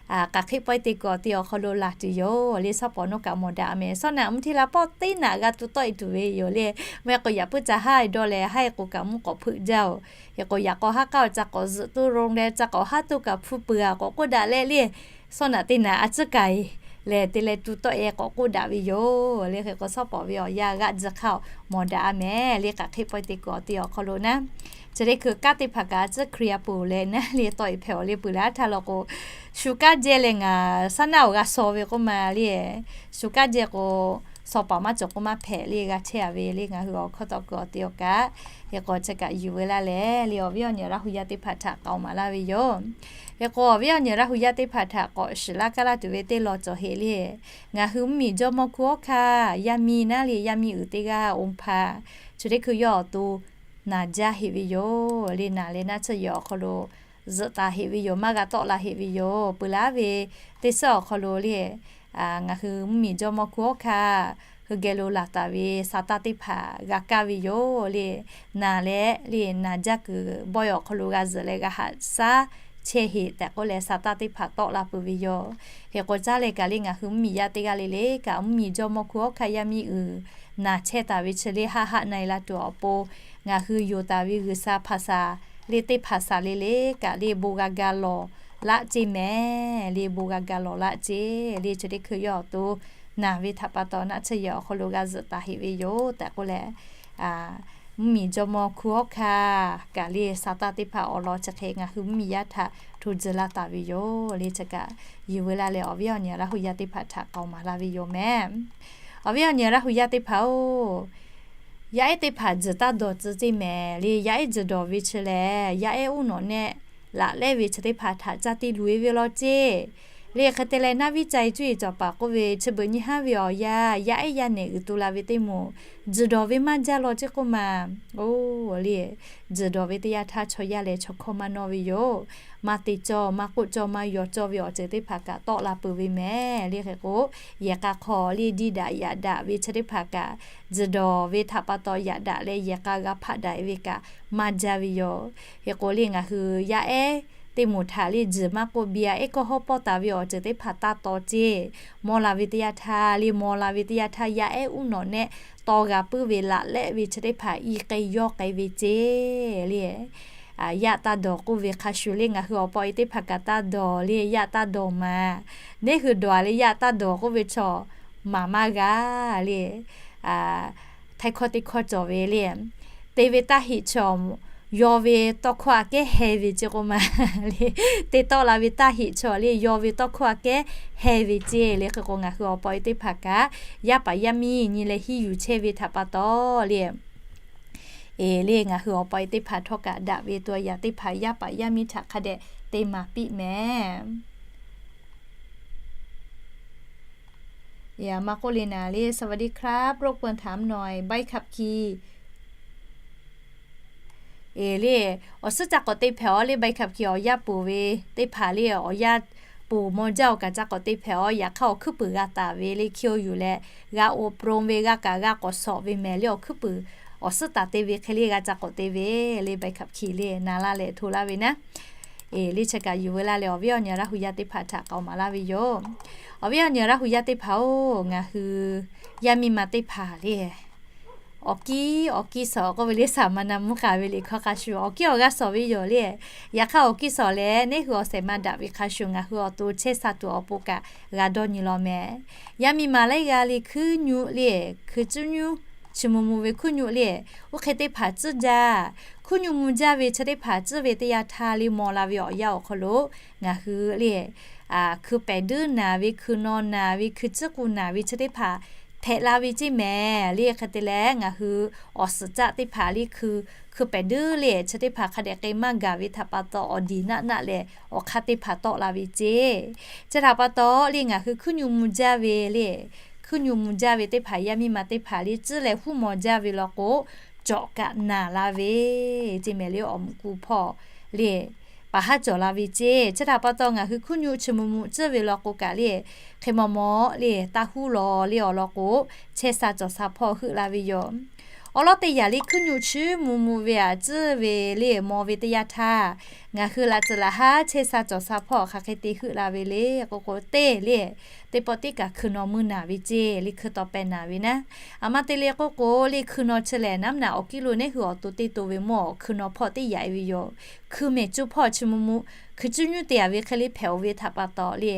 k'aˬ hk'eˆ pawehˇ te kuˬ awˬ te awˬ hk'aw lo laˬ tuˬ yoˬ le, shawˉ pawˍ nawˉ kaꞈ mawˬ daꞈ mehˍ. Shawˉ naꞈ mvuhˇ hteˇ la pawˆ teˇ naꞈ g'a tu tawˆ e tuˬ ve yoˬ le, maˇ heˆ k'o yaꞈ puiˉ ca haˉ dawˇ leh haˉ e k'o kaꞈ mvuhˇ k'awꞈ hpeuꞈ jaˇ oˬ. Hk'e k'o yaꞈ k'aw haˉ k'aˉ oˬ, ca k'awꞈ zuhꞈ tuˇ ron leh ca k'awꞈ haˉ tuˇ kaꞈ hpu peuˬ a k'awꞈ k'oˆ daꞈ leh le, shawˉ naꞈ teˇ naꞈ a ciˉ k'ai lehˬ te leh tu tawˆ e k'awꞈ k'oˆ daꞈ ve yoˬ le. Hk'e k'o shawˉ pawˍ ve awˬ yanˇ g'aˆ tzuhˇ hk'aˆ mawˬ daꞈ a mehˍ le, k'aˬ hk'eˆ pawehˇ te kuˬ awˬ te awˬ hk'aw lo naˉ, chi teˇ hkui kanˉ teˇ hpaˍ kaꞈ a ciˉ Hkriꞈ yaˇ peuˬ leh naˉ le tawˆ e hpehꞈ awˬ le peuˬ laˇ htaˇ law k'o, shu kanˉ jehˇ leh ngaˬ shaˉ naˆ awˬ g'a shaw ve k'oˆ ma le, shu kanˉ jehˇ k'o, shaw paˍ maˇ cawˬ k'oˆ maˇ hpehꞈ le, g'a chehˇ a ve le, ngaˬ hui awˬ hkawˇ tawˆ kuiˬ awˬ te awˬ kaꞈ. Hk'e k'o chi kaꞈ yuˬ veu laˇ leh le, awˬ viˉ awˬ nyi Laˇ hu yaˇ teˇ hpaˍ htaꞈ k'aoˍ maˍ laˇ ve yoˬ. Hk'e k'o awˬ viˉ awˬ nyi Laˇ hu yaˇ teˇ hpaˍ htaꞈ k'awꞈ shiˍ laˇ kaˇ laˇ tuˬ ve teˇ law cawˬ heˆ le, ngaˬ hui mvuhˇmiˬ jawˇmawˇ hkunˉ hawˉ hkanˇ yaˇ miˇ naˉ le, yaˇ miˇ uiˍ teˇ g'aˇ oˇ hpaˇ, chi teˇ hkui yawˇ awˬ to naˬ jaˇ heˆ ve yoˬ le, naˬ leh naˉ tsuhˇ yehˬ awˬ hk'aw lo zuhꞈ taˍ heˆ ve yoˬ, maˇ g'a tawˆ la heˆ ve yoˬ. Peuˬ laˉ ve teˇ suhˉ awˬ hk'aw lo le, ngaˬ hui mvuhˇmiˬ jawˇmawˇ hkunˉ hawˉ hkanˇ hui geh lo laˬ taˍ ve sa taˇ teˇ hpaˍ g'a kaˇ ve yoˬ le, naˬ leh le naˬ jaˇ kuiˬ bawehˇ awˬ hk'aw lo g'a zuhꞈ leh g'a haꞈ shaˉ chehˇ heˆ tehꞈ k'oˆ leh sa taˇ teˇ hpaˍ tawˆ la peuˬ ve yoˬ. Hk'e k'o caˇ leh kaꞈ le ngaˬ hui mvuhˇmiˬ yaˇ teˇ g'aˇ le le kaꞈ mvuhˇmiˬ jawˇmawˇ hkunˉ hawˉ hkanˇ yaˇ miˇ uiˍ naˬ chehˇ taˍ ve chi le haˆ haˆ na e la tuˬ awˬ pon, ngaˬ hui yonˍ taˍ ve G'uiˬsha hpaˍ saˍ le teˇ hpaˍ saˍ le le kaꞈ le bon g'a ga lawˬ laˆ ceˇ mehˍ le, bon g'a ga lawˬ laˆ ceˇ le, chi teˇ hkui yawˇ awˬ to naˬ ve htaꞈ pa taw naˆ tsuhˇ yehˬ awˬ hk'aw lo g'a zuhꞈ taˍ heˆ ve yoˬ tehꞈ k'oˆ leh, mvuhˇmiˬ jawˇmawˇ hkunˉ hawˉ hkanˇ kaꞈ le sa taˇ teˇ hpaˍ awˬ lawn chi hk'e ngaˬ hui mvuhˇmiˬ yaˇ htaꞈ hto tcuh laˇ taˍ ve yoˬ le, chi kaꞈ yuˬ veu laˇ leh awˬ viˉ awˬ nyi Laˇ hu yaˇ teˇ hpaˍ htaꞈ k'aoˍ maˍ laˇ ve yoˬ mehˍ. Awˬ viˉ awˬ nyi Laˇ hu yaˇ teˇ hpaˍ oˬ, yaˇ ehˉ teˇ hpaˍ tzuhˬ taˇ dawˬ tcuh ceˇ mehˍ le, yaˇ ehˉ tzuhˬ dawˬ ve chi lehˬ yaˇ ehˉ uˉ nawꞈ nehˆ laꞈ lehˉ ve chi teˇ hpaˍ htaꞈ caˇ te luˬ e ve law ceˇ le. Hk'e te leh naˉ viˉ ca e cuˇ e cawˬ paˍ k'oˆ ve chi beuꞈ nyi haˉ ve awˬ yanˇ, yaˇ ehˉ yaˇ nehˬ uiˍ tu la ve teˇ moˍ tzuhˬ dawˬ ve maˇ jaˇ law ceˇ k'oˆ ma. Oˬ le, tzuhˬ dawˬ ve teˇ yanˇ htaˇ chaw yaˇ lehˬ chaw hkawˇ maˇ nawˇ ve yoˬ. Maˇ te cawˇ, maˇ k'oˆ cawˇ, maˇ yaw cawˇ ve awˬ ceuˬ teˇ hpaˍ kaꞈ tawˆ la peuˬ ve mehˍ le. Hk'e k'o, yehˬ k'a hk'aw le diˇ daꞈ yaꞈ daꞈ ve chi teˇ hpaˍ kaꞈ, tzuhˬ dawˬ ve htaꞈ pa taw yaꞈ daꞈ leh yehˬ k'a g'a hpaˆ daꞈ ve kaꞈ maˇ jaˇ ve yoˬ. Hk'e k'o le ngaˬ hui yaˇ ehˉ teˇ moˍ htaꞈ le tzuhˬ maˇ k'oˆ, biˇ a ehˉ kawˇ hawˉ pawˆ taˍ ve awˬ ceuˬ teˇ hpaˍ taˇ taw ceˇ. Mawˇ la ve teˇ yanˇ htaˇ le, mawˇ la ve teˇ yanˇ htaˇ yaˇ ehˉ uˉ nawꞈ nehˆ taw g'a puiˉ ve laꞈ lehˆ ve chi teˇ hpaˍ iˉ k'ai yawˇ k'ai ve ceˇ le. Yaˇ taˇ dawˬ k'oˆ ve hk'a shuˍ le ngaˬ hui awˬ pa awˬ e teˇ hpaˍ kaꞈ taˇ dawˬ le, yaˇ taˇ dawˬ maˍ. Neˇ hui dawˬ a le yaˇ taˇ dawˬ k'oˆ ve chaw maˍ maˇ g'a le. Htaiˇ hkawˇ teˇ hkawˇ cawˬ ve le, te ve taˇ heꞈ chaw yaw ve tawˇ hkawˇ aꞈ kehˉ heh ve ceˇ k'oˆ ma le. Te tawˆ la ve taˇ heꞈ chaw le yaw ve tawˇ hkawˇ aꞈ kehˉ heh ve ceˇ le. Hk'e k'o ngaˬ hui awˬ pa awˬ e teˇ hpaˍ kaꞈ yaˇ paˍ yaˇ miˇ nyi leh hiˉ yuˬ chehˇ ve htaꞈ pa taw le, eˬ le ngaˬ hui awˬ pa awˬ e teˇ hpaˍ htawˇ kaꞈ daꞈ ve tuˬ yaꞈ teˇ hpaˍ yaˇ paˍ yaˇ miˇ htaꞈ hk'a dehꞈ te maˍ piˇ mehˍ. Maˇ k'oˆ le naˍ le สวัสดีครับ รบกวนถามหน่อย ใบขับขี่ Eˬ le, awˬ suhˉ ca k'awꞈ te hpehꞈ aˬ le, ใบขับขี่ awˬ yanˇ ponˬ ve teˇ hpaˍ le, awˬ yanˇ ponˬ maw jaˇ oˬ kaꞈ ca k'awꞈ te hpehꞈ aˬ. Yaꞈ hk'aˇ awˬ hkuiˉ puiˍ g'a taˍ ve le, hkiˇ oˇ yuˬ leh g'a อบรม ve, g'a kaꞈ g'a k'awꞈ shawˍ ve mehˍ le. Awˬ hkuiˉ puiˍ awˬ suhˉ taˍ te ve hk'e le g'a ca k'awꞈ te ve le, ใบขับขี่ le na laˇ leh hto laˇ ve naˉ. Eˬ le, chi kaꞈ yuˬ veu laˇ leh awˬ viˉ awˬ nyi Laˇ hu yaˇ teˇ hpaˍ htaꞈ k'aoˍ maˍ laˇ ve yoˬ. Awˬ viˉ awˬ nyi Laˇ hu yaˇ teˇ hpaˍ oˬ, ngaˬ hui yaˇ miˇ ma teˇ hpaˍ le Awˬ kiˇ awˬ kiˇ shawˍ k'oˆ ve le, saˍ maˍ na mvuhˇ k'aˍ ve liꞈ hkawˇ hk'a shuˍ awˬ kiˇ awˬ g'aˇ shawˍ ve yoˬ le. Yaꞈ hk'aˇ awˬ kiˇ shawˍ lehˬ, neˇ hui awˬ shehˍ ma daꞈ ve hk'a shuˍ ngaˬ hui awˬ to chehˇ sha tuˬ awˬ pon kaꞈ g'a dawˇ nyi law mehˍ. Yaˇ miˇ ma laiˉ g'aˇ le hkuiˉ nyuˆ le, hkui cuˉ nyuˇ, chi mvuh mvuh ve hkuiˉ nyuˆ le, oˇ hk'e teˇ hpaˍ tcuhˇ jaˇ. Hkuiˉ nyuˆ mvuh jaˇ ve chi teˇ hpaˍ tcuhˇ ve teˇ yanˇ htaˇ le maw la ve awˬ yanˇ awˬ hk'aw lo ngaˬ hui le hkui pehˍ duiˉ naˬ ve, hkui naw naˬ ve, hkui cuˉ k'u naˬ ve chi teˇ hpaˍ hpehꞈ la ve ceˇ mehˍ le. Hk'e te leh ngaˬ hui awˬ suhˍ caˆ teˇ hpaˍ le hkui, hkui pehˍ duiˉ le chi teˇ hpaˍ hk'a dehꞈ k'ai maˇ gaˬ ve htaꞈ pa taw awˬ diˬ naˆ naˆ lehˬ awˬ hk'aˇ teˇ hpaˍ tawˆ la ve ceˇ. Chi htaꞈ pa taw le ngaˬ hui hkuiˉ nyuˆ mvuh jaˇ ve le, hkuiˉ nyuˆ mvuh jaˇ ve teˇ hpaˍ yaˇ miˇ ma teˇ hpaˍ le tcuhˇ leh huˉ maw jaˇ ve law k'o, cawꞈ kaꞈ naˬ la ve ceˇ mehˍ le. Awˬ mvuhꞈ ku hpawˇ le paˍ haˉ cawˬ la ve ceˇ. Chi htaꞈ pa taw ngaˬ hui hkuiˉ nyuˆ chi mvuh mvuh tcuhˇ ve law k'o kaꞈ le, hk'e maw maw le taˇ huˉ law le awˬ lawn k'o, chehˇ sha cawˬ sha hpawˇ heuˆ la ve yoˬ. Awˬ lawn teˇ yanˇ le hkuiˉ nyuˆ chi mvuh mvuh ve aꞈ tcuhˇ ve le maw ve teˇ yanˇ htaˇ, ngaˬ hui laꞈ tcuhˍ laꞈ haˉ chehˇ sha cawˬ sha hpawˇ hk'aˬ hk'e te heuˆ la ve le k'oˆ k'o, teˇ le teˇ pawˆ tiˉ kaꞈ hkui naw meuˇ naˬ ve ceˇ le, hkui taw peh naˬ ve naˉ. Aˬ ma te le k'oˆ k'o le hkui naw chi lehˬ naˉ naꞈ awˬ kiˇ lo neˇ hui awˬ to teˇ to ve mawˇ hkui naw hpawˇ teˇ yaꞈ e ve yoˬ. Hkui mehˍ cuˇ hpawˇ chi mvuh mvuh hkui cuˉ nyuˇ te yaꞈ ve hk'e le hpehꞈ oˬ ve htaꞈ pa taw le,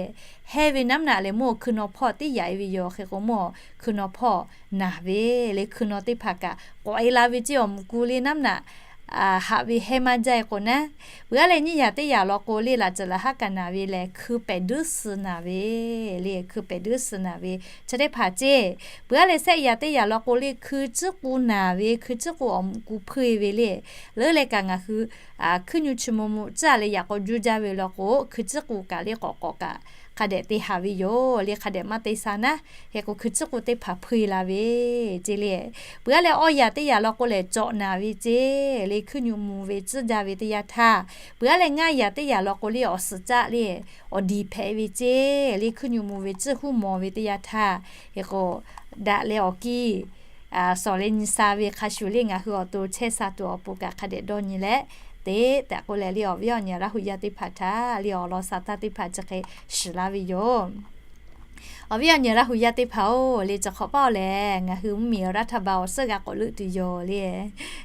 hehˇ ve naˉ naꞈ lehˬ mawˇ hkui naw hpawˇ teˇ yaꞈ e ve yoˬ. Hk'e k'o mawˇ hkui naw hpawˇ naˬ ve le, hkui naw teˇ hpaˍ kaꞈ k'awꞈ e la ve ceˇ. Awˬ mvuhꞈ ku le naˉ naꞈ haꞈ ve hehˇ maˇ jaˇ e k'o naˉ. Peuˬ aˉ leh nyiˇ yaꞈ teˇ yaꞈ law k'o le laꞈ tcuhˍ laꞈ haˉ kaꞈ naˬ ve lehˬ hkui pehˍ duiˉ suh naˬ ve le, hkui pehˍ duiˉ suh naˬ ve chi teˇ hpaˍ ceˇ. Peuˬ aˉ leh shehˆ yaꞈ teˇ yaꞈ law k'o le hkui cuˉ k'u naˬ ve, hkui cuˉ k'u awˬ mvuhꞈ ku hpeuˇ e ve le. Leuˉ leh kaꞈ ngaˬ hui hkuiˉ nyuˆ chi mvuh mvuh tcuhˇ aꞈ leh yaꞈ k'aw juˇ jaˇ ve law k'o hkui cuˉ k'u kaꞈ le k'awꞈ k'awꞈ kaꞈ hk'a dehꞈ te haˍ ve yoˬ le, hk'a dehꞈ maˇ te sha naˉ. Hk'e k'o hkui cuˉ k'u teˇ hpaˍ hpeuˇ e la ve ceˇ le. Peuˬ aˉ leh awˇ yaꞈ teˇ yaꞈ law k'o lehˬ cawꞈ naˬ ve ceˇ le, hkuiˉ nyuˆ mvuh ve tcuhˇ jaˇ ve teˇ yanˇ htaˇ. Peuˬ aˉ leh ngaˇ yaꞈ teˇ yaꞈ law k'o le awˬ suhˍ caˆ le awˬ diˬ hpehꞈ ve ceˇ le, hkuiˉ nyuˆ mvuh ve tcuhˇ huˉ maw ve teˇ yanˇ htaˇ. Hk'e k'o daꞈ leh awˬ kiˇ shawˍ leh nyi sha ve hk'a shuˍ le ngaˬ hui awˬ to chehˇ sha tuˬ awˬ pon kaꞈ hk'a dehꞈ dawˇ nyi leh, teˇ tehꞈ k'oˆ leh le awˬ viˉ awˬ nyi Laˇ huˍ yaˇ teˇ hpaˍ htaꞈ le awˬ lawn sha taˇ teˇ hpaˍ chi hk'e shiˍ laˇ ve yoˬ. Awˬ viˉ awˬ nyi Laˇ huˍ yaˇ teˇ hpaˍ-oˬ, le chi hk'awꞈ paˆ-oˬ lehˬ ngaˬ hui mvuhˇmiˬ รัฐบาล awˬ suhˉ g'a k'awꞈ leuˆ tuˬ yoˬ le.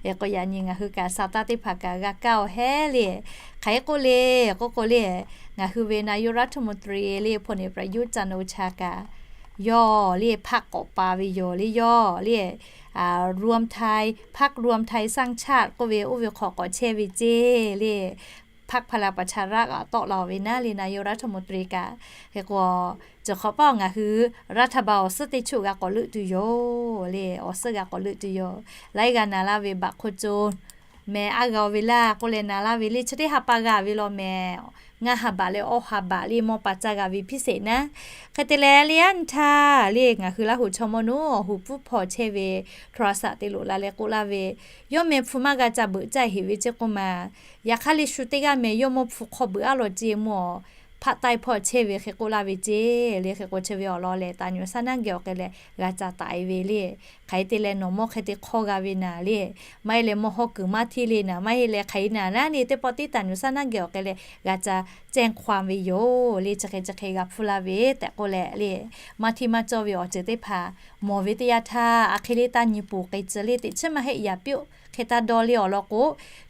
Hk'e k'o yaꞈ nyi ngaˬ hui kaꞈ sha taˇ teˇ hpaˍ kaꞈ g'a kaˇ-oˬ hehˉ le. Hk'aˬ hk'e k'oˆ le k'oˆ k'o le, ngaˬ hui ve นายกรัฐมนตรี le พลเอกประยุทธ์จันทร์โอชา kaꞈ yawˇ le พรรค k'awꞈ pa ve yoˬ le. Yawˇ le รวมไทย พรรครวมไทยสร้างชาติ k'oˆ ve oˇ ve hk'aw k'awꞈ chehˇ ve ceˇ le. พรรคพลังประชารัฐ aꞈ tawˆ la-oˬ ve naˉ le นายกรัฐมนตรี kaꞈ. Hk'e k'o, chi hk'awꞈ paˆ-oˬ ngaˬ hui รัฐบาล awˬ suhˉ teˇ choˆ g'a k'awꞈ leuˆ tuˬ yoˬ le, awˬ suhˉ g'a k'awꞈ leuˆ tuˬ yoˬ. Laiˉ g'a naˍ laˇ ve บัตรคนจน meh aˉ g'a-oˬ ve laˇ k'oˆ leh naˍ laˇ ve le chi teˇ ha pa g'a ve law meh. Ngaˇ ha บาท leh awˇ ha บาท le mawˇ pa caˇ g'a ve พิเศษ naˉ. Hk'e te leh le aˉ nyi htaˇ le ngaˬ hui Laˇ huˍ chaw mawˇ naˉ awˬ hoꞈ pfuhˇ hpaw chehˇ ve โทรศัพท์ te loꞈ la leh k'oˆ laˇ ve, yawˇ meh hpu maˇ g'a ca beuꞈ caˇ heˍ ve ceˇ k'oˆ ma. Yaꞈ hk'aˇ le shu teˇ g'aˇ meh yawˇ mawˇ hpu hk'aw beuꞈ aˉ law ceˇ mawˇ ภาคใต้ hpawˇ chehˇ ve hk'e k'oˆ laˇ ve ceˇ le. Hk'e k'o chi ve awˬ lawn lehˬ taˍ nyuꞈ shaˉ naˉ geh awˬ hk'e leh g'a ca taˍ e ve le. Hk'aˬ hk'e te leh nawˬ mawˇ hk'e te hk'awˇ g'a ve naˍ le, maˇ heˆ leh mawˇ hawˉ kuiˬ maˇ hteˇ le naˍ, maˇ heˆ leh hk'aˬ hk'e naˍ naˉ le teˇ pawˆ tiˉ taˍ nyuꞈ shaˉ naˉ geh awˬ hk'e leh g'a ca แจ้งความ ve yoˬ le. Chi hk'e chi hk'e g'a hpuˇ laˇ ve tehꞈ k'oˆ leh le, maˇ hteˇ maˇ cawˇ ve awˬ ceuˬ teˇ hpaˍ mawˬ ve teˇ yanˇ htaˇ aˬ hk'e le taˇ nyi poˬ k'ai tcuh le. Teꞈ chiˉ maˇ heˆ yaꞈ piˇ-oˆ. Hk'e taˇ dawˇ le awˬ lawn k'o,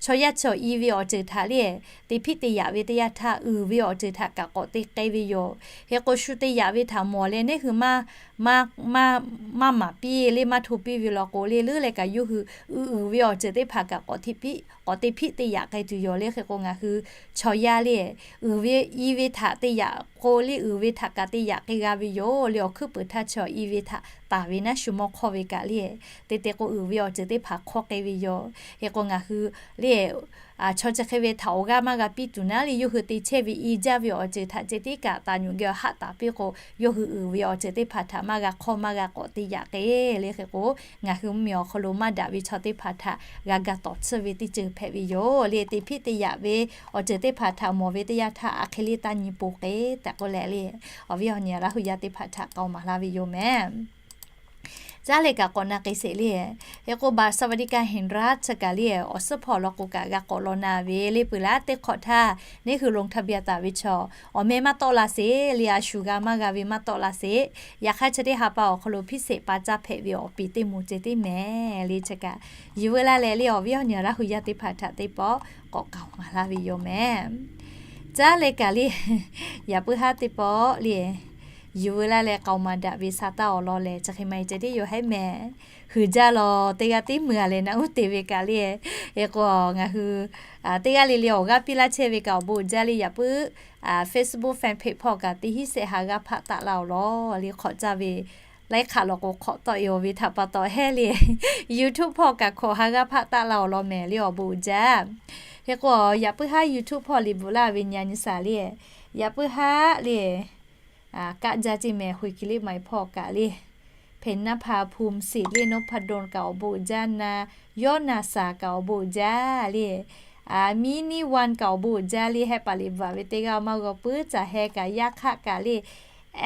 chaw yaˇ chaw i ve awˬ ceuˬ htaꞈ le te hpiˆ te yaꞈ ve teˇ yanˇ htaˇ uiˍ ve awˬ ceuˬ htaꞈ kaꞈ k'awꞈ te k'ai ve yoˬ. Hk'e k'o shu te yaꞈ ve htaꞈ mawˬ leh neˇ hui maˇ maˇ maˇ maˍ piˇ le maˇ hto piˇ ve law k'o le leuˉ leh kaꞈ yawˇ hui uiˍ uiˍ ve awˬ ceuˬ teˇ hpaˍ kaꞈ k'awꞈ te hpiˆ k'awꞈ te hpiˆ te yaꞈ k'ai tuˬ yoˬ le. Hk'e k'o ngaˬ hui chaw yaˇ le uiˍ ve i ve htaꞈ te yaꞈ k'o le uiˍ ve htaꞈ kaꞈ te yaꞈ k'ai g'a ve yoˬ le. Awˬ hkuiˉ puiˍ htaˇ chaw i ve htaꞈ taˍ ve naˉ shu mawˇ hk'awˇ ve kaꞈ le te te k'o uiˍ ve awˬ ceuˬ teˇ hpaˍ hk'awˇ k'ai ve yoˬ. Hk'e k'o ngaˬ hui le chaw chi hk'e ve htaꞈ awˬ g'aˇ maˇ g'a piˇ tuˬ naˉ le yawˇ hui te chehˇ ve i jaˇ ve awˬ ceuˬ htaꞈ ceh tiˉ kaꞈ taˍ nyuꞈ geh awˬ haˆ taˍ piˇ k'o, yawˇ hui uiˍ ve awˬ ceuˬ teˇ hpaˍ htaꞈ maˇ g'a hk'awˇ maˇ g'a k'awꞈ te yaꞈ k'ai le. Hk'e k'o ngaˬ hui mvuhˇmiˬ awˬ hk'aw lo maˇ daꞈ ve chaw teˇ hpaˍ htaꞈ g'a ga tawˍ tsuhˇ ve teˇ ceuˬ hpehꞈ ve yoˬ le. Te hpiˆ te yaꞈ ve awˬ ceuˬ teˇ hpaˍ htaꞈ mawˬ ve teˇ yanˇ htaˇ aˬ hk'e le taˇ nyi poˬ k'ai tehꞈ k'oˆ leh le, awˬ viˉ awˬ nyi Laˇ huˍ yaˇ teˇ hpaˍ htaꞈ k'aoˍ maˍ laˇ ve yoˬ mehˍ. Caˇ leh kaꞈ k'awꞈ na k'ai sheˍ le. Hk'e k'o บัตรสวัสดิการแห่งรัฐ chi kaꞈ le awˬ suhˉ hpawˇ law k'o kaꞈ g'a k'awꞈ law na ve le peuˬ laˇ. Teˇ hk'awꞈ htaˇ neˇ hui ลงทะเบียน taˍ ve chaw awˬ meh maˇ tawˆ la sheˍ le. A shu g'a maˇ g'a ve maˇ tawˆ la sheˍ. Yaꞈ hk'aˇ chi teˇ ha pa awˬ hk'aw lo พิเศษ pa caˇ hpehꞈ ve awˬ piˍ teˇ moˍ ceh tiˉ mehˍ le. Chi kaꞈ yuˬ veu laˇ leh le awˬ viˉ awˬ nyi Laˇ hu yaˇ teˇ hpaˍ htaꞈ teˇ pawˆ k'awꞈ k'aoˍ maˍ laˇ ve yoˬ mehˍ. Caˇ leh kaꞈ le, yaꞈ puiˉ haˉ teˇ pawˆ le, yuˬ veu laˇ leh k'aoˍ maˍ daꞈ ve sa taˇ awˬ lawn lehˬ, chi hk'e maˇ heˆ ceh tiˉ yoˬ hehˉ mehˍ. Hui jaˇ lawˬ teˇ g'aˇ tiˉ meuˇ a leh naꞈ uˉ te ve kaꞈ le. Hk'e k'o ngaˬ hui teˇ g'aˇ le le awˬ g'aˇ piˇ laˇ chehˇ ve kaꞈ awˬ bon uiˍ jaˇ le. Yaꞈ puiˉ Facebook fan page hpawˇ kaꞈ teˇ hinˉ sehˆ ha g'aˇ hpaˆ taˆ laˇ awˬ lawn le. Hk'awꞈ caˇ ve laiˉ hk'aˆ lawˬ k'o hk'awꞈ tawˆ e ve htaꞈ pa taw hehˉ le. YouTube hpawˇ kaꞈ hkawꞈ ha g'aˇ hpaˆ taˆ laˇ awˬ lawn mehˍ le awˬ bon uiˍ jaˇ. Hk'e k'o yaꞈ puiˉ haˉ YouTube hpawˇ liꞈ bvuhꞈ laˇ ve nyi a nyi saˍ le. Yaꞈ puiˉ haˉ le kaˆ jaˇ ceˇ mehˍ. Hui ki le ma e hpawˇ kaꞈ le, Phenˇ naˇ hpa hpu msi le นพดล kaꞈ awˬ bon uiˍ jaˇ na, Yawˇ naˍ saˍ kaꞈ awˬ bon uiˍ jaˇ le. Mini one kaꞈ awˬ bon uiˍ jaˇ le. Hehˆ paˍ liꞈ bvuhꞈ ve teˇ g'aˇ maˇ g'aw puiˉ caˬ heh kaꞈ yaˇ hk'aˆ kaꞈ le,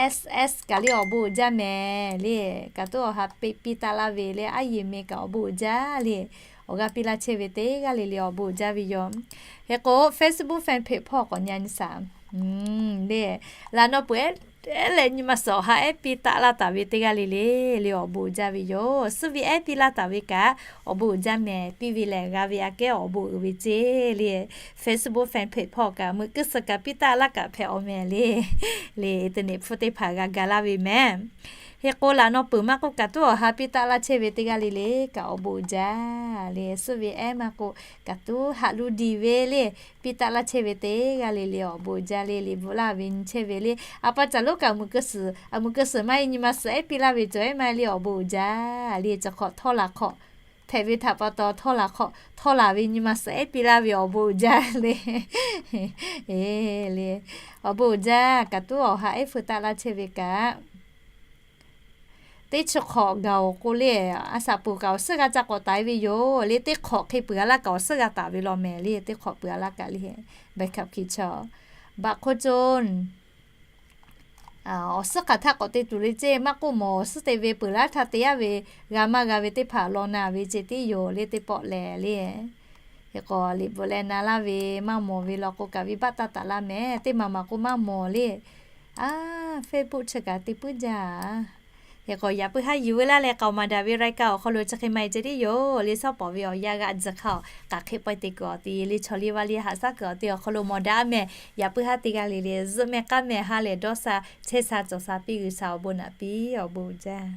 S S kaꞈ le awˬ bon uiˍ jaˇ mehˍ le. Kaꞈ tuˉ awˬ ha peꞈ piˇ taˆ laˇ ve le aˉ yeˬ meh kaꞈ awˬ bon uiˍ jaˇ le. Awˬ g'aˇ piˇ laˇ chehˇ ve teˇ g'aˇ le le awˬ bon uiˍ jaˇ ve yoˬ. Hk'e k'o Facebook fan page hpawˇ k'awꞈ nyi a nyi saˍ le. Laꞈ naw peuˬ ehˉ leh nyi ma suhˍ awˬ ha ehˉ piˇ taˆ laˇ taˍ ve teˇ g'aˇ le le le awˬ bon uiˍ jaˇ ve yoˬ. Suhˉ ve ehˉ piˇ laˇ taˍ ve kaꞈ awˬ bon uiˍ jaˇ mehˍ. Piˇ ve lehˬ g'a ve aꞈ kehˉ awˬ bon uiˍ ve ceˇ le. Facebook fan page hpawˇ kaꞈ meuꞈ kuiˉ suhˍ kaꞈ piˇ taˆ laˇ kaꞈ hpehꞈ awˬ mehˍ le. Le internet hpfuhˇ teˇ hpaˍ g'a ga laˇ ve mehˍ. Hk'e k'o laꞈ naw peuˬ maˇ k'oˆ kaꞈ tuˉ awˬ ha piˇ taˆ laˇ chehˇ ve teˇ g'aˇ le le kaꞈ awˬ bon uiˍ jaˇ le. Suhˉ ve ehˉ maˇ k'oˆ kaꞈ tuˉ haꞈ lu diˬ ve le piˇ taˆ laˇ chehˇ ve teˇ g'aˇ le le awˬ bon uiˍ jaˇ le. Liꞈ bvuhꞈ laˇ ve nyi chehˇ ve le a pa caˬ lonˉ kaꞈ meuꞈ kuiˉ suhˍ, a meuꞈ kuiˉ suhˍ maˇ heˆ nyi ma suhˍ ehˉ piˇ laˇ ve cawˬ ehˉ maˇ le awˬ bon uiˍ jaˇ le. Chi hk'awꞈ htawˇ laˬ hk'awꞈ hpehꞈ ve htaꞈ pa taw htawˇ laˬ hk'awꞈ htawˇ laˬ ve nyi ma suhˍ ehˉ piˇ laˇ ve awˬ bon uiˍ jaˇ le. Le awˬ bon uiˍ jaˇ kaꞈ tuˉ awˬ ha ehˉ feu taˆ laˇ chehˇ ve kaꞈ teˇ chi hk'awꞈ gaˬ awˬ k'o le, a shaꞈ peuˬ kaꞈ awˬ suhˉ g'a ca k'awꞈ taiˍ ve yoˬ le. Teˇ hk'awꞈ hk'e peuˬ a laˇ kaꞈ awˬ suhˉ g'a taˍ ve law mehˍ le. Teˇ hk'awꞈ peuˬ a laˇ kaꞈ le, ใบขับขี่ chaw บัตรคนจน awˬ suhˉ hk'aˬ htaˇ k'awꞈ te tuˬ le ceˇ maˇ k'oˆ mawˬ. Awˬ suhˉ te ve peuˬ laˇ htaˇ te yaˇ ve g'a maˇ g'a ve teˇ hpaˍ law na ve ceˇ tiˉ yoˬ le. Teˇ pawˆ lehˬ le hk'e k'o liꞈ bvuhꞈ leh na laˇ ve maˇ mawˬ ve law k'o kaꞈ venˇbaˆ taˇ taˍ laˇ mehˍ. Teˇ maˍ maˍ k'o maˇ mawˬ le. A, Facebook chi kaꞈ te puiˉ jaˇ. Hk'e k'o yaꞈ puiˉ haˉ yuˬ veu laˇ leh k'aoˍ maˍ daꞈ ve รายการ awˬ hk'aw lo chi hk'e maˇ heˆ ceh tiˉ yoˬ le. Shawˉ pawˍ ve awˬ yanˇ g'aꞈ tzuhˬ hk'aˇ k'aꞈ hk'e pawehˇ te kuiˬ awˬ te le chaw liˇ vaˇ liˇ haꞈ shaˉ kuiˬ awˬ te awˬ hk'aw lo mawˬ daꞈ mehˍ. Yaꞈ puiˉ haˉ teˇ g'aˇ le le zuhˆ mehˆ k'aˉ mehˍ ha lehˬ dawˇ sha chehˇ sha cawˬ sha piˇ g'uiˬ sha awˬ bon naꞈ piˇ awˬ bon uiˍ jaˇ.